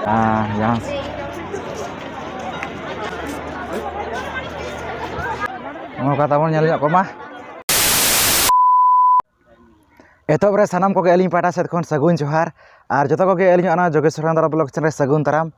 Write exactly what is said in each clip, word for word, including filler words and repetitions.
ᱦᱮᱸ, ᱡᱟᱦᱟᱸ ᱱᱚᱝᱠᱟ ᱛᱟᱵᱚᱱ ᱧᱮᱞ ᱧᱚᱜ ᱠᱚᱢᱟ᱾ ᱮᱛᱚᱦᱚᱵ ᱨᱮ ᱥᱟᱱᱟᱢ ᱠᱚᱜᱮ ᱟᱹᱞᱤᱧ ᱯᱟᱦᱴᱟ ᱥᱮᱫ ᱠᱷᱚᱱ ᱥᱟᱹᱜᱩᱱ ᱡᱚᱦᱟᱨ, ᱟᱨ ᱡᱚᱛᱚ ᱠᱚᱜᱮ ᱟᱹᱞᱤᱧᱟᱜ ᱚᱱᱟ ᱡᱳᱜᱮᱥᱣᱚᱨ ᱦᱟᱸᱥᱫᱟ ᱵᱞᱚᱜ ᱪᱮᱱᱮᱞ ᱨᱮ ᱥᱟᱹᱜᱩᱱ ᱫᱟᱨᱟᱢ᱾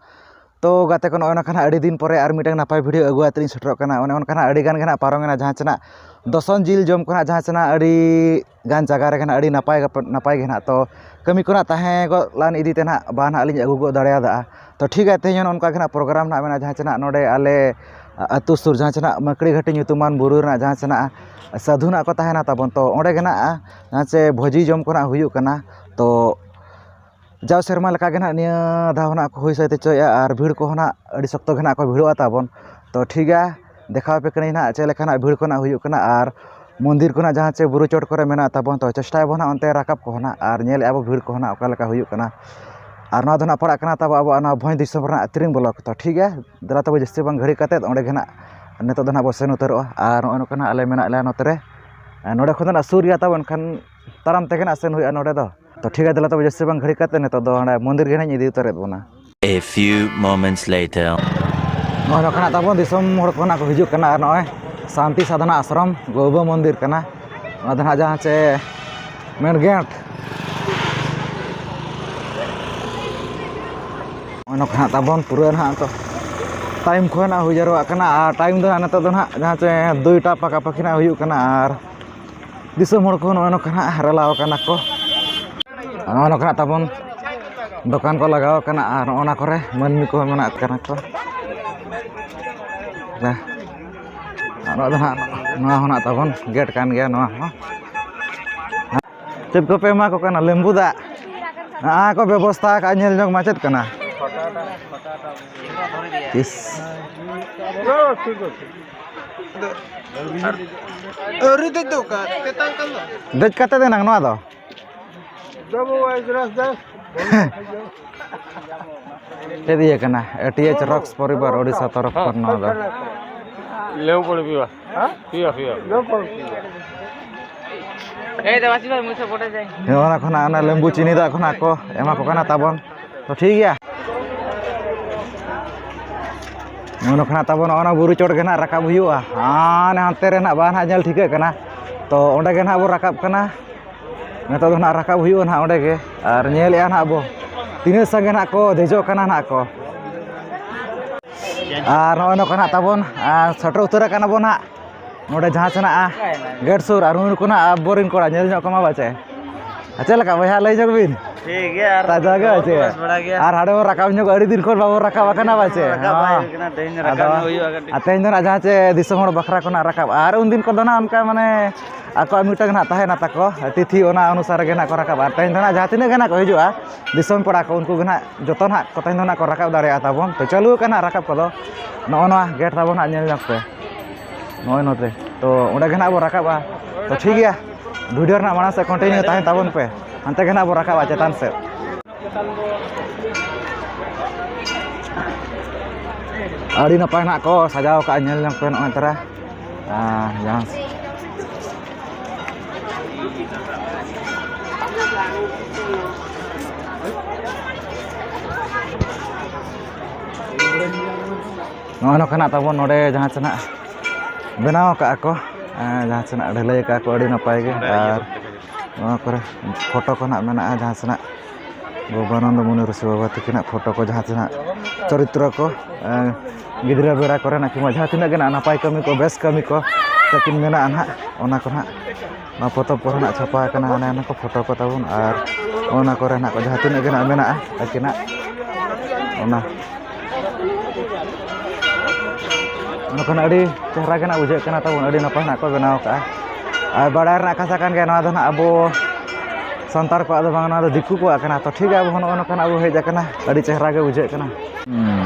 ᱛᱚ ᱜᱟᱛᱮ ᱠᱚ, ᱱᱚᱜᱼᱚᱭ ᱱᱚᱝᱠᱟ ᱱᱟᱜ ᱟᱹᱰᱤ ᱫᱤᱱ ᱯᱚᱨᱮ ᱟᱨ ᱢᱤᱫᱴᱟᱝ ᱱᱟᱯᱟᱭ ᱵᱷᱤᱰᱤᱭᱳ ᱟᱹᱜᱩ ᱠᱟᱛᱮ ᱞᱤᱧ ᱥᱮᱴᱮᱨᱚᱜ ᱠᱟᱱᱟ᱾ ᱚᱱᱮ ᱚᱱᱠᱟ ᱱᱟᱜ ᱟᱹᱰᱤ ᱜᱟᱱ ᱜᱮ ᱱᱟᱜ ᱯᱟᱨᱚᱢᱮᱱᱟ, ᱡᱟᱦᱟᱸ ᱪᱮ ᱱᱟᱜ ᱫᱚᱥᱚᱱ ᱡᱤᱞ ᱡᱚᱢ ᱠᱚ ᱱᱟᱜ ᱡᱟᱦᱟᱸ ᱪᱮ ᱱᱟᱜ ᱟᱹᱰᱤ ᱜᱟᱱ ᱡᱟᱭᱜᱟ ᱨᱮᱜᱮ ᱱᱟᱜ ᱟᱹᱰᱤ ᱱᱟᱯᱟᱭ ᱜᱮ, ᱱᱟᱯᱟᱭ ᱜᱮ ᱱᱟᱜ᱾ ᱛᱚ ᱠᱟᱹᱢᱤ ᱠᱚ ᱱᱟᱜ ᱛᱟᱦᱮᱸ ᱜᱚᱫ ᱞᱟᱱ ᱤᱫᱤ ᱛᱮ ᱱᱟᱜ ᱵᱟ ᱱᱟᱜ ᱞᱤᱧ ᱟᱹᱜᱩ ᱜᱚᱫ ᱫᱟᱲᱮᱭᱟᱫᱟ᱾ ᱛᱚ ᱴᱷᱤᱠ ᱜᱮᱭᱟ, ᱛᱮᱦᱮᱧ ᱦᱚᱸ ᱱᱚᱝᱠᱟ ᱜᱮ ᱱᱟᱜ ᱯᱨᱳᱜᱨᱟᱢ ᱱᱟᱜ ᱢᱮᱱᱟᱜᱼᱟ, ᱡᱟᱦᱟᱸ ᱪᱮ ᱱᱟᱜ ᱱᱚᱰᱮ ᱟᱞᱮ ᱟᱹᱛᱩ ᱥᱩᱨ ᱡᱟᱦᱟᱸ ᱪᱮ ᱱᱟᱜ ᱢᱟᱹᱠᱲᱤ ᱜᱷᱟᱹᱴᱤ ᱧᱩᱛᱩᱢᱟᱱ ᱵᱩᱨᱩ ᱨᱮᱱᱟᱜ ᱡᱟᱦᱟᱸ ᱪᱮ ᱱᱟᱜ ᱥᱟᱹᱫᱷᱩ ᱱᱟᱜ ᱠᱚ ᱛᱟᱦᱮᱱᱟ ᱛᱟᱵᱚᱱ, ᱛᱚ ᱚᱸᱰᱮ ᱜᱮ ᱱᱟᱜ ᱡᱟᱦᱟᱸ ᱪᱮ ᱵᱷᱚᱡᱤ ᱡᱚᱢ ᱠᱚ ᱱᱟᱜ ᱦᱩᱭᱩᱜ ᱠᱟᱱᱟ᱾ ᱛᱚ ᱡᱟᱣ ᱥᱮᱨᱢᱟ ᱞᱮᱠᱟ ᱜᱮ ᱱᱟᱜ ᱱᱤᱭᱟᱹ ᱫᱷᱟᱣ ᱱᱟᱜ ᱠᱚ ᱦᱩᱭ ᱥᱟᱹᱛ ᱦᱚᱪᱚᱭᱮᱫᱼᱟ, ᱟᱨ ᱵᱷᱤᱲ ᱠᱚᱦᱚᱸ ᱱᱟᱜ ᱟᱹᱰᱤ ᱥᱚᱠᱛᱚ ᱜᱮ ᱱᱟᱜ ᱠᱚ ᱵᱷᱤᱲᱚᱜᱼᱟ ᱛᱟᱵᱚᱱ᱾ ᱛᱚ ᱴᱷᱤᱠ ᱜᱮᱭᱟ, ᱫᱮᱠᱷᱟᱣ ᱟᱯᱮ ᱠᱟᱹᱱᱟᱹᱧ ᱱᱟᱜ ᱪᱮᱫ ᱞᱮᱠᱟ ᱱᱟᱜ ᱵᱷᱤᱲ ᱠᱚ ᱱᱟᱜ ᱦᱩᱭᱩᱜ ᱠᱟᱱᱟ, ᱟᱨ ᱢᱚᱱᱫᱤᱨ ᱠᱚ ᱱᱟᱜ ᱡᱟᱦᱟᱸ ᱪᱮ ᱵᱩᱨᱩ ᱪᱚᱴ ᱠᱚᱨᱮ ᱢᱮᱱᱟᱜ ᱛᱟᱵᱚᱱ, ᱛᱚ ᱪᱮᱥᱴᱟᱭᱟᱵᱚᱱ ᱱᱟᱜ ᱚᱱᱛᱮ ᱨᱟᱠᱟᱵ ᱠᱚᱦᱚᱸ ᱱᱟᱜ, ᱟᱨ ᱧᱮᱞᱮᱫᱼᱟ ᱵᱚ ᱵᱷᱤᱲ ᱠᱚᱦᱚᱸ ᱱᱟᱜ ᱚᱠᱟ ᱞᱮᱠᱟ ᱦᱩᱭᱩᱜ ᱠᱟᱱᱟ᱾ ᱟᱨ ᱱᱚᱣᱟ ᱫᱚ ᱱᱟᱜ ᱯᱟᱲᱟᱜ ᱠᱟᱱᱟ ᱛᱟᱵᱚ ᱟᱵᱚᱣᱟᱜ ᱱᱚᱣᱟ ᱵᱷᱚᱸᱡᱽ ᱫᱤᱥᱚᱢ ᱨᱮᱱᱟᱜ ᱛᱤᱨᱤᱝ ᱵᱞᱚᱠ᱾ ᱛᱚ ᱴᱷᱤᱠ ᱜᱮᱭᱟ, ᱫᱮᱞᱟ ᱛᱚᱵᱮ ᱡᱟᱹᱥᱛᱤ ᱵᱟᱝ ᱜᱷᱟᱹᱲᱤ ᱠᱟᱛᱮᱫ ᱚᱸᱰᱮ ᱜᱮ ᱱᱟᱜ ᱱᱤᱛᱚᱜ ᱫᱚ ᱱᱟᱜ ᱵᱚ ᱥᱮᱱ ᱩᱛᱟᱹᱨᱚᱜᱼᱟ᱾ ᱟᱨ ᱱᱚᱜᱼᱚᱭ ᱱᱚᱝᱠᱟ ᱱᱟᱜ ᱟᱞᱮ ᱢᱮᱱᱟᱜ ᱞᱮᱭᱟ ᱱᱚᱛᱮ ᱨᱮ, ᱱᱚᱰᱮ ᱠᱷᱚᱱ ᱫᱚ ᱱᱟᱜ ᱥᱩᱨ ᱜᱮᱭᱟ ᱛᱟᱵᱚ, ᱮᱱᱠᱷᱟᱱ ᱛᱟᱲᱟᱢ ᱛᱮᱜᱮ ᱱᱟᱜ ᱥᱮᱱ ᱦᱩᱭᱩᱜᱼᱟ ᱱᱚᱰᱮ ᱫᱚ᱾ ᱛᱚ ᱴᱷᱤᱠ ᱜᱮᱭᱟ, ᱫᱮᱞᱟ ᱛᱚᱵᱮ ᱡᱟᱹᱥᱛᱤ ᱵᱟᱝ ᱜᱷᱟᱹᱲᱤ ᱠᱟᱛᱮ ᱱᱤᱛᱚᱜ ᱫᱚ ᱚᱸᱰᱮ ᱢᱚᱱᱫᱤᱨ ᱜᱮ ᱱᱟᱜ ᱤᱧ ᱤᱫᱤ ᱩᱛᱟᱹᱨᱮᱫ ᱵᱚᱱᱟ᱾ A few moments later. ᱱᱚᱜᱼᱚᱭ ᱱᱚᱝᱠᱟ ᱱᱟᱜ ᱛᱟᱵᱚᱱ ᱫᱤᱥᱚᱢ ᱦᱚᱲ ᱠᱚ ᱱᱟᱜ ᱠᱚ ᱦᱤᱡᱩᱜ ᱠᱟᱱᱟ, ᱟᱨ ᱱᱚᱜᱼᱚᱭ ᱥᱟᱱᱛᱤ ᱥᱟᱫᱷᱚᱱᱟ ᱟᱥᱨᱚᱢ ᱜᱚᱵᱟ ᱢᱚᱱᱫᱤᱨ ᱠᱟᱱᱟ᱾ ᱱᱚᱣᱟ ᱫᱚ ᱱᱟᱜ ᱡᱟᱦᱟᱸ ᱪᱮ main gate᱾ ᱱᱚᱜᱼᱚᱭ ᱱᱚᱝᱠᱟ ᱱᱟᱜ ᱛᱟᱵᱚᱱ ᱯᱩᱨᱟᱹ ᱱᱟᱜ ᱛᱚ ᱴᱟᱭᱤᱢ ᱠᱚ ᱱᱟᱜ ᱦᱩᱭ ᱡᱟᱣᱨᱟᱜ ᱠᱟᱱᱟ, ᱟᱨ ᱴᱟᱭᱤᱢ ᱫᱚ ᱱᱟᱜ ᱱᱤᱛᱚᱜ ᱫᱚ ᱱᱟᱜ ᱡᱟᱦᱟᱸ ᱪᱮ ᱫᱩᱭᱴᱟ ᱯᱟᱠᱟ ᱯᱟᱠᱤ ᱱᱟᱜ ᱦᱩᱭᱩᱜ ᱠᱟᱱᱟ, ᱟᱨ ᱫᱤᱥᱚᱢ ᱦᱚᱲ ᱠᱚ ᱱᱚᱜᱼᱚᱭ ᱱᱚᱝᱠᱟ ᱱᱟᱜ ᱨᱮᱞᱟᱣ ᱠᱟᱱᱟ ᱠᱚ᱾ ᱱᱚᱜᱼᱚᱭ ᱱᱚᱝᱠᱟ ᱱᱟᱜ ᱛᱟᱵᱚᱱ ᱫᱚᱠᱟᱱ ᱠᱚ ᱞᱟᱜᱟᱣ ᱠᱟᱱᱟ, ᱟᱨ ᱱᱚᱜᱼᱚ ᱱᱟ ᱠᱚᱨᱮ ᱢᱟᱹᱱᱢᱤ ᱠᱚ ᱢᱮᱱᱟᱜ ᱠᱟᱱᱟ ᱠᱚ᱾ ᱟᱨ ᱱᱚᱣᱟ ᱫᱚ ᱱᱟᱜ, ᱱᱚᱣᱟ ᱦᱚᱸ ᱱᱟᱜ ᱛᱟᱵᱚᱱ gate ᱠᱟᱱ ᱜᱮᱭᱟ, ᱱᱚᱣᱟ ᱦᱚᱸ᱾ ᱪᱮᱫ ᱠᱚᱯᱮ ᱮᱢᱟ ᱠᱚ ᱠᱟᱱᱟ? ᱞᱮᱵᱩ ᱫᱟᱜ᱾ ᱱᱚᱜᱼᱚ ᱠᱚ ᱵᱮᱵᱚᱥᱛᱷᱟ ᱟᱠᱟᱫᱼᱟ, ᱧᱮᱞ ᱡᱚᱝ ᱢᱟ ᱪᱮᱫ ᱠᱟᱱᱟ? ᱤᱥ᱾ ᱟᱹᱣᱨᱤ ᱫᱮᱡ ᱫᱚ ᱚᱠᱟ? ᱛᱮᱛᱟᱝ ᱠᱟᱱ ᱫᱚ᱾ ᱫᱮᱡ ᱠᱟᱛᱮ ᱫᱚ ᱮᱱᱟᱝ ᱱᱚᱣᱟ ᱫᱚ᱾ ᱪᱮᱫ ᱤᱭᱟᱹ ᱠᱟᱱᱟ? ᱮ ᱴᱤ ᱮᱭᱤᱪ ᱨᱚᱠᱥ ᱯᱚᱨᱤᱵᱟᱨ ᱳᱰᱤᱥᱟ ᱛᱚᱨᱚᱯ ᱠᱷᱚᱱ ᱱᱚᱣᱟ ᱫᱚ᱾ ᱞᱮᱵᱩ ᱯᱟᱹᱲᱤ ᱯᱤᱭᱟ᱾ ᱯᱤᱭᱟ, ᱯᱤᱭᱟ᱾ ᱱᱚᱜᱼᱚ ᱱᱟ ᱠᱷᱚᱱᱟᱜ ᱚᱱᱟ ᱞᱮᱵᱩ ᱪᱤᱱᱤ ᱫᱟᱜ ᱠᱷᱚᱱᱟᱜ ᱠᱚ ᱮᱢᱟ ᱠᱚ ᱠᱟᱱᱟ ᱛᱟᱵᱚᱱ᱾ ᱛᱚ ᱴᱷᱤᱠ ᱜᱮᱭᱟ, ᱱᱚᱜᱼᱚ ᱱᱟ ᱠᱷᱚᱱᱟᱜ ᱛᱟᱵᱚᱱ ᱱᱚᱜᱼᱚ ᱱᱟ ᱵᱩᱨᱩ ᱪᱚᱴ ᱜᱮ ᱱᱟᱦᱟᱜ ᱨᱟᱠᱟᱵ ᱦᱩᱭᱩᱜᱼᱟ᱾ ᱦᱟᱱᱮ ᱦᱟᱱᱛᱮ ᱨᱮ ᱱᱟᱦᱟᱜ ᱵᱟᱝ ᱱᱟᱦᱟᱜ ᱧᱮᱞ ᱴᱷᱤᱠᱟᱹᱜ ᱠᱟᱱᱟ᱾ ᱛᱚ ᱚᱸᱰᱮ ᱜᱮ ᱱᱟᱦᱟᱜ ᱵᱚ ᱨᱟᱠᱟᱵ ᱠᱟᱱᱟ᱾ ᱱᱤᱛᱚᱜ ᱫᱚ ᱱᱟᱦᱟᱜ ᱨᱟᱠᱟᱵ ᱦᱩᱭᱩᱜᱼᱟ ᱱᱟᱦᱟᱜ ᱚᱸᱰᱮ ᱜᱮ, ᱟᱨ ᱧᱮᱞᱮᱜᱼᱟ ᱱᱟᱦᱟᱜ ᱵᱚ ᱛᱤᱱᱟᱹᱜ ᱥᱟᱸᱜᱮ ᱱᱟᱦᱟᱜ ᱠᱚ ᱫᱮᱡᱚᱜ ᱠᱟᱱᱟ ᱱᱟᱦᱟᱜ ᱠᱚ᱾ ᱟᱨ ᱱᱚᱜᱼᱚᱭ ᱱᱚᱝᱠᱟ ᱱᱟᱦᱟᱜ ᱛᱟᱵᱚᱱ, ᱟᱨ ᱥᱮᱴᱮᱨ ᱩᱛᱟᱹᱨ ᱟᱠᱟᱱᱟ ᱵᱚᱱ ᱱᱟᱦᱟᱜ ᱱᱚᱰᱮ ᱡᱟᱦᱟᱸ ᱥᱮᱱᱟᱜ ᱜᱮᱴ ᱥᱩᱨ᱾ ᱟᱨ ᱱᱩᱭ ᱱᱩᱠᱩ ᱱᱟᱦᱟᱜ ᱟᱵᱚᱨᱮᱱ ᱠᱚᱲᱟ ᱧᱮᱞ ᱧᱚᱜ ᱠᱚᱢᱟ ᱵᱟᱪᱮ᱾ ᱟᱨ ᱪᱮᱫ ᱞᱮᱠᱟ ᱵᱚᱭᱦᱟ, ᱞᱟᱹᱭ ᱧᱚᱜ ᱵᱤᱱ? ᱴᱷᱤᱠ ᱜᱮᱭᱟ, ᱟᱨ ᱛᱟᱡᱟ ᱜᱮ ᱵᱮᱥ ᱵᱟᱲᱟ ᱜᱮᱭᱟ᱾ ᱟᱨ ᱦᱟᱸᱰᱮ ᱵᱚᱱ ᱨᱟᱠᱟᱵ ᱧᱚᱜ, ᱟᱹᱰᱤ ᱫᱤᱱ ᱠᱷᱚᱱ ᱵᱟᱵᱚᱱ ᱨᱟᱠᱟᱵ ᱟᱠᱟᱱᱟ ᱵᱟᱪᱮ᱾ ᱨᱟᱠᱟᱵ ᱵᱟᱭ ᱦᱮᱸ᱾ ᱦᱩᱭ ᱠᱟᱱᱟ, ᱛᱮᱦᱮᱧ ᱨᱟᱠᱟᱵ ᱟᱫᱚ ᱧᱚᱜ ᱦᱩᱭᱩᱜᱼᱟ ᱠᱟᱹᱴᱤᱡ᱾ ᱟᱨ ᱛᱮᱦᱮᱧ ᱫᱚ ᱱᱟᱦᱟᱜ ᱡᱟᱦᱟᱸ ᱪᱮ ᱫᱤᱥᱚᱢ ᱦᱚᱲ ᱵᱟᱠᱷᱨᱟ ᱠᱷᱚᱱᱟᱜ ᱨᱟᱠᱟᱵ, ᱟᱨ ᱩᱱᱫᱤᱱ ᱠᱚᱫᱚ ᱱᱟᱦᱟᱜ ᱚᱱᱠᱟ ᱢᱟᱱᱮ ᱟᱠᱚᱣᱟᱜ ᱢᱤᱫᱴᱟᱝ ᱱᱟᱦᱟᱜ ᱛᱟᱦᱮᱱᱟ ᱛᱟᱠᱚ ᱛᱤᱛᱷᱤ, ᱚᱱᱟ ᱚᱱᱩᱥᱟᱨ ᱨᱮᱜᱮ ᱱᱟᱦᱟᱜ ᱠᱚ ᱨᱟᱠᱟᱵᱟ᱾ ᱟᱨ ᱛᱮᱦᱮᱧ ᱫᱚ ᱱᱟᱦᱟᱜ ᱡᱟᱦᱟᱸ ᱛᱤᱱᱟᱹᱜ ᱜᱮ ᱱᱟᱦᱟᱜ ᱠᱚ ᱦᱤᱡᱩᱜᱼᱟ ᱫᱤᱥᱚᱢ ᱯᱮᱲᱟ ᱠᱚ, ᱩᱱᱠᱩ ᱜᱮ ᱱᱟᱦᱟᱜ ᱡᱚᱛᱚ ᱱᱟᱦᱟᱜ ᱠᱚ ᱛᱮᱦᱮᱧ ᱫᱚ ᱱᱟᱦᱟᱜ ᱠᱚ ᱨᱟᱠᱟᱵ ᱫᱟᱲᱮᱭᱟᱜᱼᱟ ᱛᱟᱵᱚᱱ᱾ ᱛᱚ ᱪᱟᱹᱞᱩ ᱟᱠᱟᱱᱟ ᱨᱟᱠᱟᱵ ᱠᱚᱫᱚ᱾ ᱱᱚᱜᱼᱚ ᱱᱚᱣᱟ ᱜᱮᱴ ᱛᱟᱵᱚᱱ ᱱᱟᱦᱟᱜ ᱧᱮᱞ ᱧᱚᱜ ᱯᱮ, ᱱᱚᱜᱼᱚᱭ ᱱᱚᱛᱮ᱾ ᱛᱚ ᱚᱸᱰᱮ ᱜᱮ ᱱᱟᱦᱟᱜ ᱵᱚᱱ ᱨᱟᱠᱟᱵᱼᱟ᱾ ᱛᱚ ᱴᱷᱤᱠ ᱜᱮᱭᱟ, ᱵᱷᱤᱰᱤᱭᱳ ᱨᱮᱱᱟᱜ ᱢᱟᱲᱟᱝ ᱥᱮᱫ ᱠᱚᱱᱴᱤᱱᱤᱭᱩ ᱛᱟᱦᱮᱱ ᱛᱟᱵᱚᱱ ᱯᱮ, ᱦᱟᱱᱛᱮ ᱜᱮ ᱱᱟᱦᱟᱜ ᱵᱚᱱ ᱨᱟᱠᱟᱵᱼᱟ ᱪᱮᱛᱟᱱ ᱥᱮᱫ᱾ ᱟᱹᱰᱤ ᱱᱟᱯᱟᱭ ᱱᱟᱦᱟᱜ ᱠᱚ ᱥᱟᱡᱟᱣ ᱟᱠᱟᱫᱼᱟ, ᱧᱮᱞ ᱧᱚᱜ ᱯᱮ ᱱᱚᱜᱼᱚᱭ ᱛᱟᱨᱟ᱾ ᱟᱨ ᱡᱟᱦᱟᱸ ᱱᱚᱜᱼᱚᱭ ᱱᱚᱝᱠᱟᱱᱟᱜ ᱛᱟᱵᱚᱱ ᱱᱚᱰᱮ ᱡᱟᱦᱟᱸ ᱥᱮᱱᱟᱜ ᱵᱮᱱᱟᱣ ᱟᱠᱟᱫᱼᱟ ᱠᱚ, ᱮᱸ, ᱡᱟᱦᱟᱸ ᱥᱮᱱᱟᱜ ᱰᱷᱟᱹᱞᱟᱹᱭ ᱟᱠᱟᱫᱼᱟ ᱠᱚ, ᱟᱹᱰᱤ ᱱᱟᱯᱟᱭ ᱜᱮ᱾ ᱟᱨ ᱱᱚᱣᱟ ᱠᱚᱨᱮ ᱯᱷᱳᱴᱳ ᱠᱚ ᱱᱟᱜ ᱢᱮᱱᱟᱜᱼᱟ, ᱡᱟᱦᱟᱸ ᱥᱮᱱᱟᱜ ᱜᱳᱵᱟᱱᱚᱱᱫᱚ ᱢᱩᱱᱤ ᱨᱤᱥᱤ ᱵᱟᱵᱟ ᱛᱟᱹᱠᱤᱱᱟᱜ ᱯᱷᱳᱴᱳ ᱠᱚ, ᱡᱟᱦᱟᱸ ᱛᱤᱱᱟᱹᱜ ᱪᱚᱨᱤᱛᱨᱚ ᱠᱚ, ᱮᱸ, ᱜᱤᱫᱽᱨᱟᱹ ᱵᱮᱲᱟ ᱠᱚᱨᱮᱱᱟᱜ ᱠᱤᱝᱵᱟ ᱡᱟᱦᱟᱸ ᱛᱤᱱᱟᱹᱜ ᱜᱮ ᱱᱟᱜ ᱱᱟᱯᱟᱭ ᱠᱟᱹᱢᱤ ᱠᱚ, ᱵᱮᱥ ᱠᱟᱹᱢᱤ ᱠᱚ ᱛᱟᱹᱠᱤᱱ ᱢᱮᱱᱟᱜᱼᱟ ᱱᱟᱜ, ᱚᱱᱟ ᱠᱚ ᱱᱟᱜ ᱱᱚᱣᱟ ᱯᱚᱛᱚᱵ ᱠᱚᱨᱮ ᱱᱟᱜ ᱪᱷᱟᱯᱟ ᱟᱠᱟᱱᱟ᱾ ᱚᱱᱮ ᱚᱱᱟ ᱠᱚ ᱯᱷᱳᱴᱳ ᱠᱚ ᱛᱟᱵᱚᱱ, ᱟᱨ ᱚᱱᱟ ᱠᱚᱨᱮ ᱱᱟᱜ ᱠᱚ ᱡᱟᱦᱟᱸ ᱛᱤᱱᱟᱹᱜ ᱜᱮ ᱱᱟᱜ ᱢᱮᱱᱟᱜᱼᱟ ᱟᱹᱠᱤᱱᱟᱜ, ᱚᱱᱟ ᱚᱱᱟ ᱠᱷᱚᱱ ᱟᱹᱰᱤ ᱪᱮᱦᱨᱟ ᱜᱮ ᱱᱟᱜ ᱵᱩᱡᱷᱟᱹᱜ ᱠᱟᱱᱟ ᱛᱟᱵᱚᱱ, ᱟᱹᱰᱤ ᱱᱟᱯᱟᱭ ᱱᱟᱜ ᱠᱚ ᱵᱮᱱᱟᱣ ᱠᱟᱜᱼᱟ᱾ ᱟᱨ ᱵᱟᱲᱟᱭ ᱨᱮᱱᱟᱜ ᱠᱟᱛᱷᱟ ᱠᱟᱱ ᱜᱮᱭᱟ, ᱱᱚᱣᱟ ᱫᱚ ᱱᱟᱜ ᱟᱵᱚ ᱥᱟᱱᱛᱟᱲ ᱠᱚᱣᱟᱜ ᱫᱚ ᱵᱟᱝ, ᱱᱚᱣᱟ ᱫᱚ ᱫᱤᱠᱩ ᱠᱚᱣᱟᱜ ᱠᱟᱱᱟ᱾ ᱛᱚ ᱴᱷᱤᱠ ᱜᱮᱭᱟ, ᱟᱵᱚ ᱦᱚᱸ ᱱᱚᱜᱼᱚ ᱱᱚᱝᱠᱟᱱᱟᱜ ᱵᱚ ᱦᱮᱡ ᱟᱠᱟᱱᱟ, ᱟᱹᱰᱤ ᱪᱮᱦᱨᱟ ᱜᱮ ᱵᱩᱡᱷᱟᱹᱜ ᱠᱟᱱᱟ᱾ ᱦᱩᱸ᱾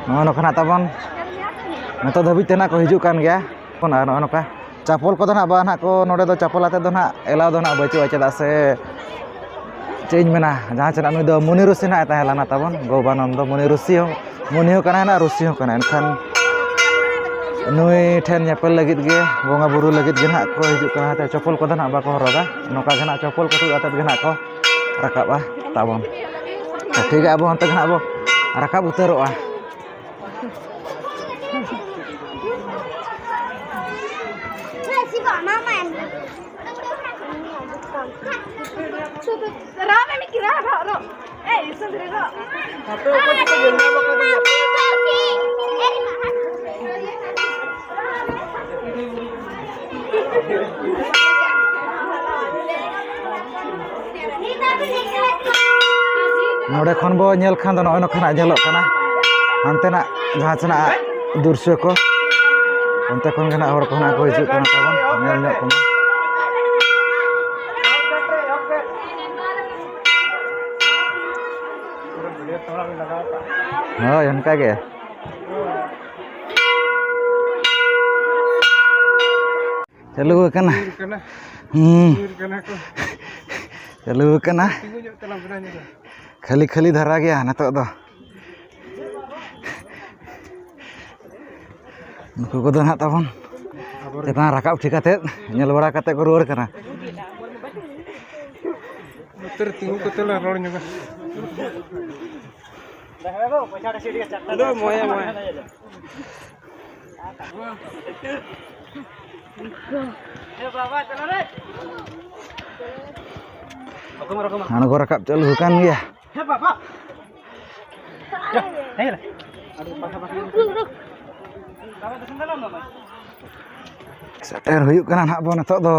ᱱᱚᱜᱼᱚ ᱱᱚᱝᱠᱟᱱᱟᱜ ᱛᱟᱵᱚᱱ ᱱᱤᱛᱚᱜ ᱫᱷᱟᱹᱵᱤᱡ ᱛᱮ ᱱᱟᱜ ᱠᱚ ᱦᱤᱡᱩᱜ ᱠᱟᱱ ᱜᱮᱭᱟ᱾ ᱟᱨ ᱱᱚᱜᱼᱚ ᱱᱚᱝᱠᱟ ᱪᱟᱯᱚᱞ ᱠᱚᱫᱚ ᱱᱟᱜ ᱵᱟᱝ ᱱᱟᱜ ᱠᱚ, ᱱᱚᱰᱮ ᱫᱚ ᱪᱟᱯᱚᱞ ᱟᱛᱮᱫ ᱫᱚ ᱱᱟᱜ ᱮᱞᱟᱣ ᱫᱚ ᱱᱟᱜ ᱵᱟᱹᱪᱩᱜᱼᱟ, ᱪᱮᱫᱟᱜ ᱥᱮ ᱪᱮᱫ ᱤᱧ ᱢᱮᱱᱟ, ᱡᱟᱦᱟᱸ ᱪᱮᱱᱟᱜ ᱱᱩᱭ ᱫᱚ ᱢᱩᱱᱤ ᱨᱩᱥᱤ ᱱᱟᱜ ᱮ ᱛᱟᱦᱮᱸ ᱞᱮᱱᱟ ᱛᱟᱵᱚᱱ, ᱜᱳᱵᱟᱱᱚᱱᱫᱚ ᱢᱩᱱᱤ ᱨᱩᱥᱤ ᱦᱚᱸ, ᱢᱩᱱᱤ ᱦᱚᱸ ᱠᱟᱱᱟᱭ ᱱᱟᱜ, ᱨᱩᱥᱤ ᱦᱚᱸ ᱠᱟᱱᱟᱭ᱾ ᱮᱱᱠᱷᱟᱱ ᱱᱩᱭ ᱴᱷᱮᱱ ᱧᱮᱯᱮᱞ ᱞᱟᱹᱜᱤᱫ ᱜᱮ, ᱵᱚᱸᱜᱟ ᱵᱩᱨᱩ ᱞᱟᱹᱜᱤᱫ ᱜᱮ ᱱᱟᱦᱟᱜ ᱠᱚ ᱦᱤᱡᱩᱜ ᱠᱟᱱᱟ᱾ ᱪᱚᱯᱚᱞ ᱠᱚᱫᱚ ᱱᱟᱦᱟᱜ ᱵᱟᱠᱚ ᱦᱚᱨᱚᱜᱟ, ᱱᱚᱝᱠᱟ ᱜᱮ ᱱᱟᱦᱟᱜ ᱪᱚᱯᱚᱞ ᱠᱚ ᱛᱩᱫ ᱟᱛᱮᱫ ᱜᱮ ᱱᱟᱦᱟᱜ ᱠᱚ ᱨᱟᱠᱟᱵᱼᱟ ᱛᱟᱵᱚᱱ᱾ ᱴᱷᱤᱠ ᱜᱮᱭᱟ, ᱟᱵᱚ ᱚᱱᱛᱮ ᱜᱮ ᱱᱟᱦᱟᱜ ᱵᱚ ᱨᱟᱠᱟᱵ ᱩᱛᱟᱹᱨᱚᱜᱼᱟ᱾ ᱱᱚᱰᱮ ᱠᱷᱚᱱ ᱵᱚ ᱧᱮᱞ ᱠᱷᱟᱱ ᱫᱚ ᱱᱚᱜᱼᱚᱭ ᱱᱚᱝᱠᱟᱱᱟᱜ ᱧᱮᱞᱚᱜ ᱠᱟᱱᱟ, ᱦᱟᱱᱛᱮᱱᱟᱜ ᱡᱟᱦᱟᱸ ᱥᱮᱱᱟᱜ ᱫᱨᱤᱥᱥᱚ ᱠᱚ, ᱚᱱᱛᱮ ᱠᱷᱚᱱ ᱜᱮ ᱱᱟᱜ ᱦᱚᱲ ᱠᱚ ᱱᱟᱜ ᱠᱚ ᱦᱤᱡᱩᱜ ᱠᱟᱱᱟ ᱛᱟᱵᱚᱱ, ᱧᱮᱞ ᱧᱚᱜ ᱠᱚᱢᱟ᱾ ᱦᱳᱭ, ᱚᱱᱠᱟ ᱜᱮ᱾ ᱪᱟᱹᱞᱩ ᱟᱠᱟᱱᱟ᱾ ᱦᱩᱸ᱾ ᱪᱟᱹᱞᱩ ᱟᱠᱟᱱᱟ᱾ ᱠᱷᱟᱹᱞᱤ, ᱠᱷᱟᱹᱞᱤ ᱫᱷᱟᱨᱟ ᱜᱮᱭᱟ ᱱᱤᱛᱚᱜ ᱫᱚ᱾ ᱱᱩᱠᱩ ᱠᱚᱫᱚ ᱱᱟᱦᱟᱜ ᱛᱟᱵᱚᱱ ᱪᱮᱛᱟᱱ ᱨᱟᱠᱟᱵ ᱴᱷᱤᱠ ᱠᱟᱛᱮᱫ ᱧᱮᱞ ᱵᱟᱲᱟ ᱠᱟᱛᱮᱫ ᱠᱚ ᱨᱩᱣᱟᱹᱲ ᱠᱟᱱᱟ᱾ ᱱᱚᱛᱮ ᱨᱮ ᱛᱤᱸᱜᱩ ᱠᱟᱛᱮ ᱞᱮ ᱨᱚᱲ ᱧᱚᱜᱟ᱾ ᱦᱮᱞᱳ, ᱢᱚᱭᱟ, ᱢᱚᱭᱟ᱾ ᱟᱬᱜᱚ ᱨᱟᱠᱟᱵ ᱪᱟᱹᱞᱩ ᱟᱠᱟᱱ ᱜᱮᱭᱟ᱾ ᱥᱮᱴᱮᱨ ᱦᱩᱭᱩᱜ ᱠᱟᱱᱟ ᱱᱟᱦᱟᱜ ᱵᱚᱱ ᱱᱤᱛᱚᱜ ᱫᱚ᱾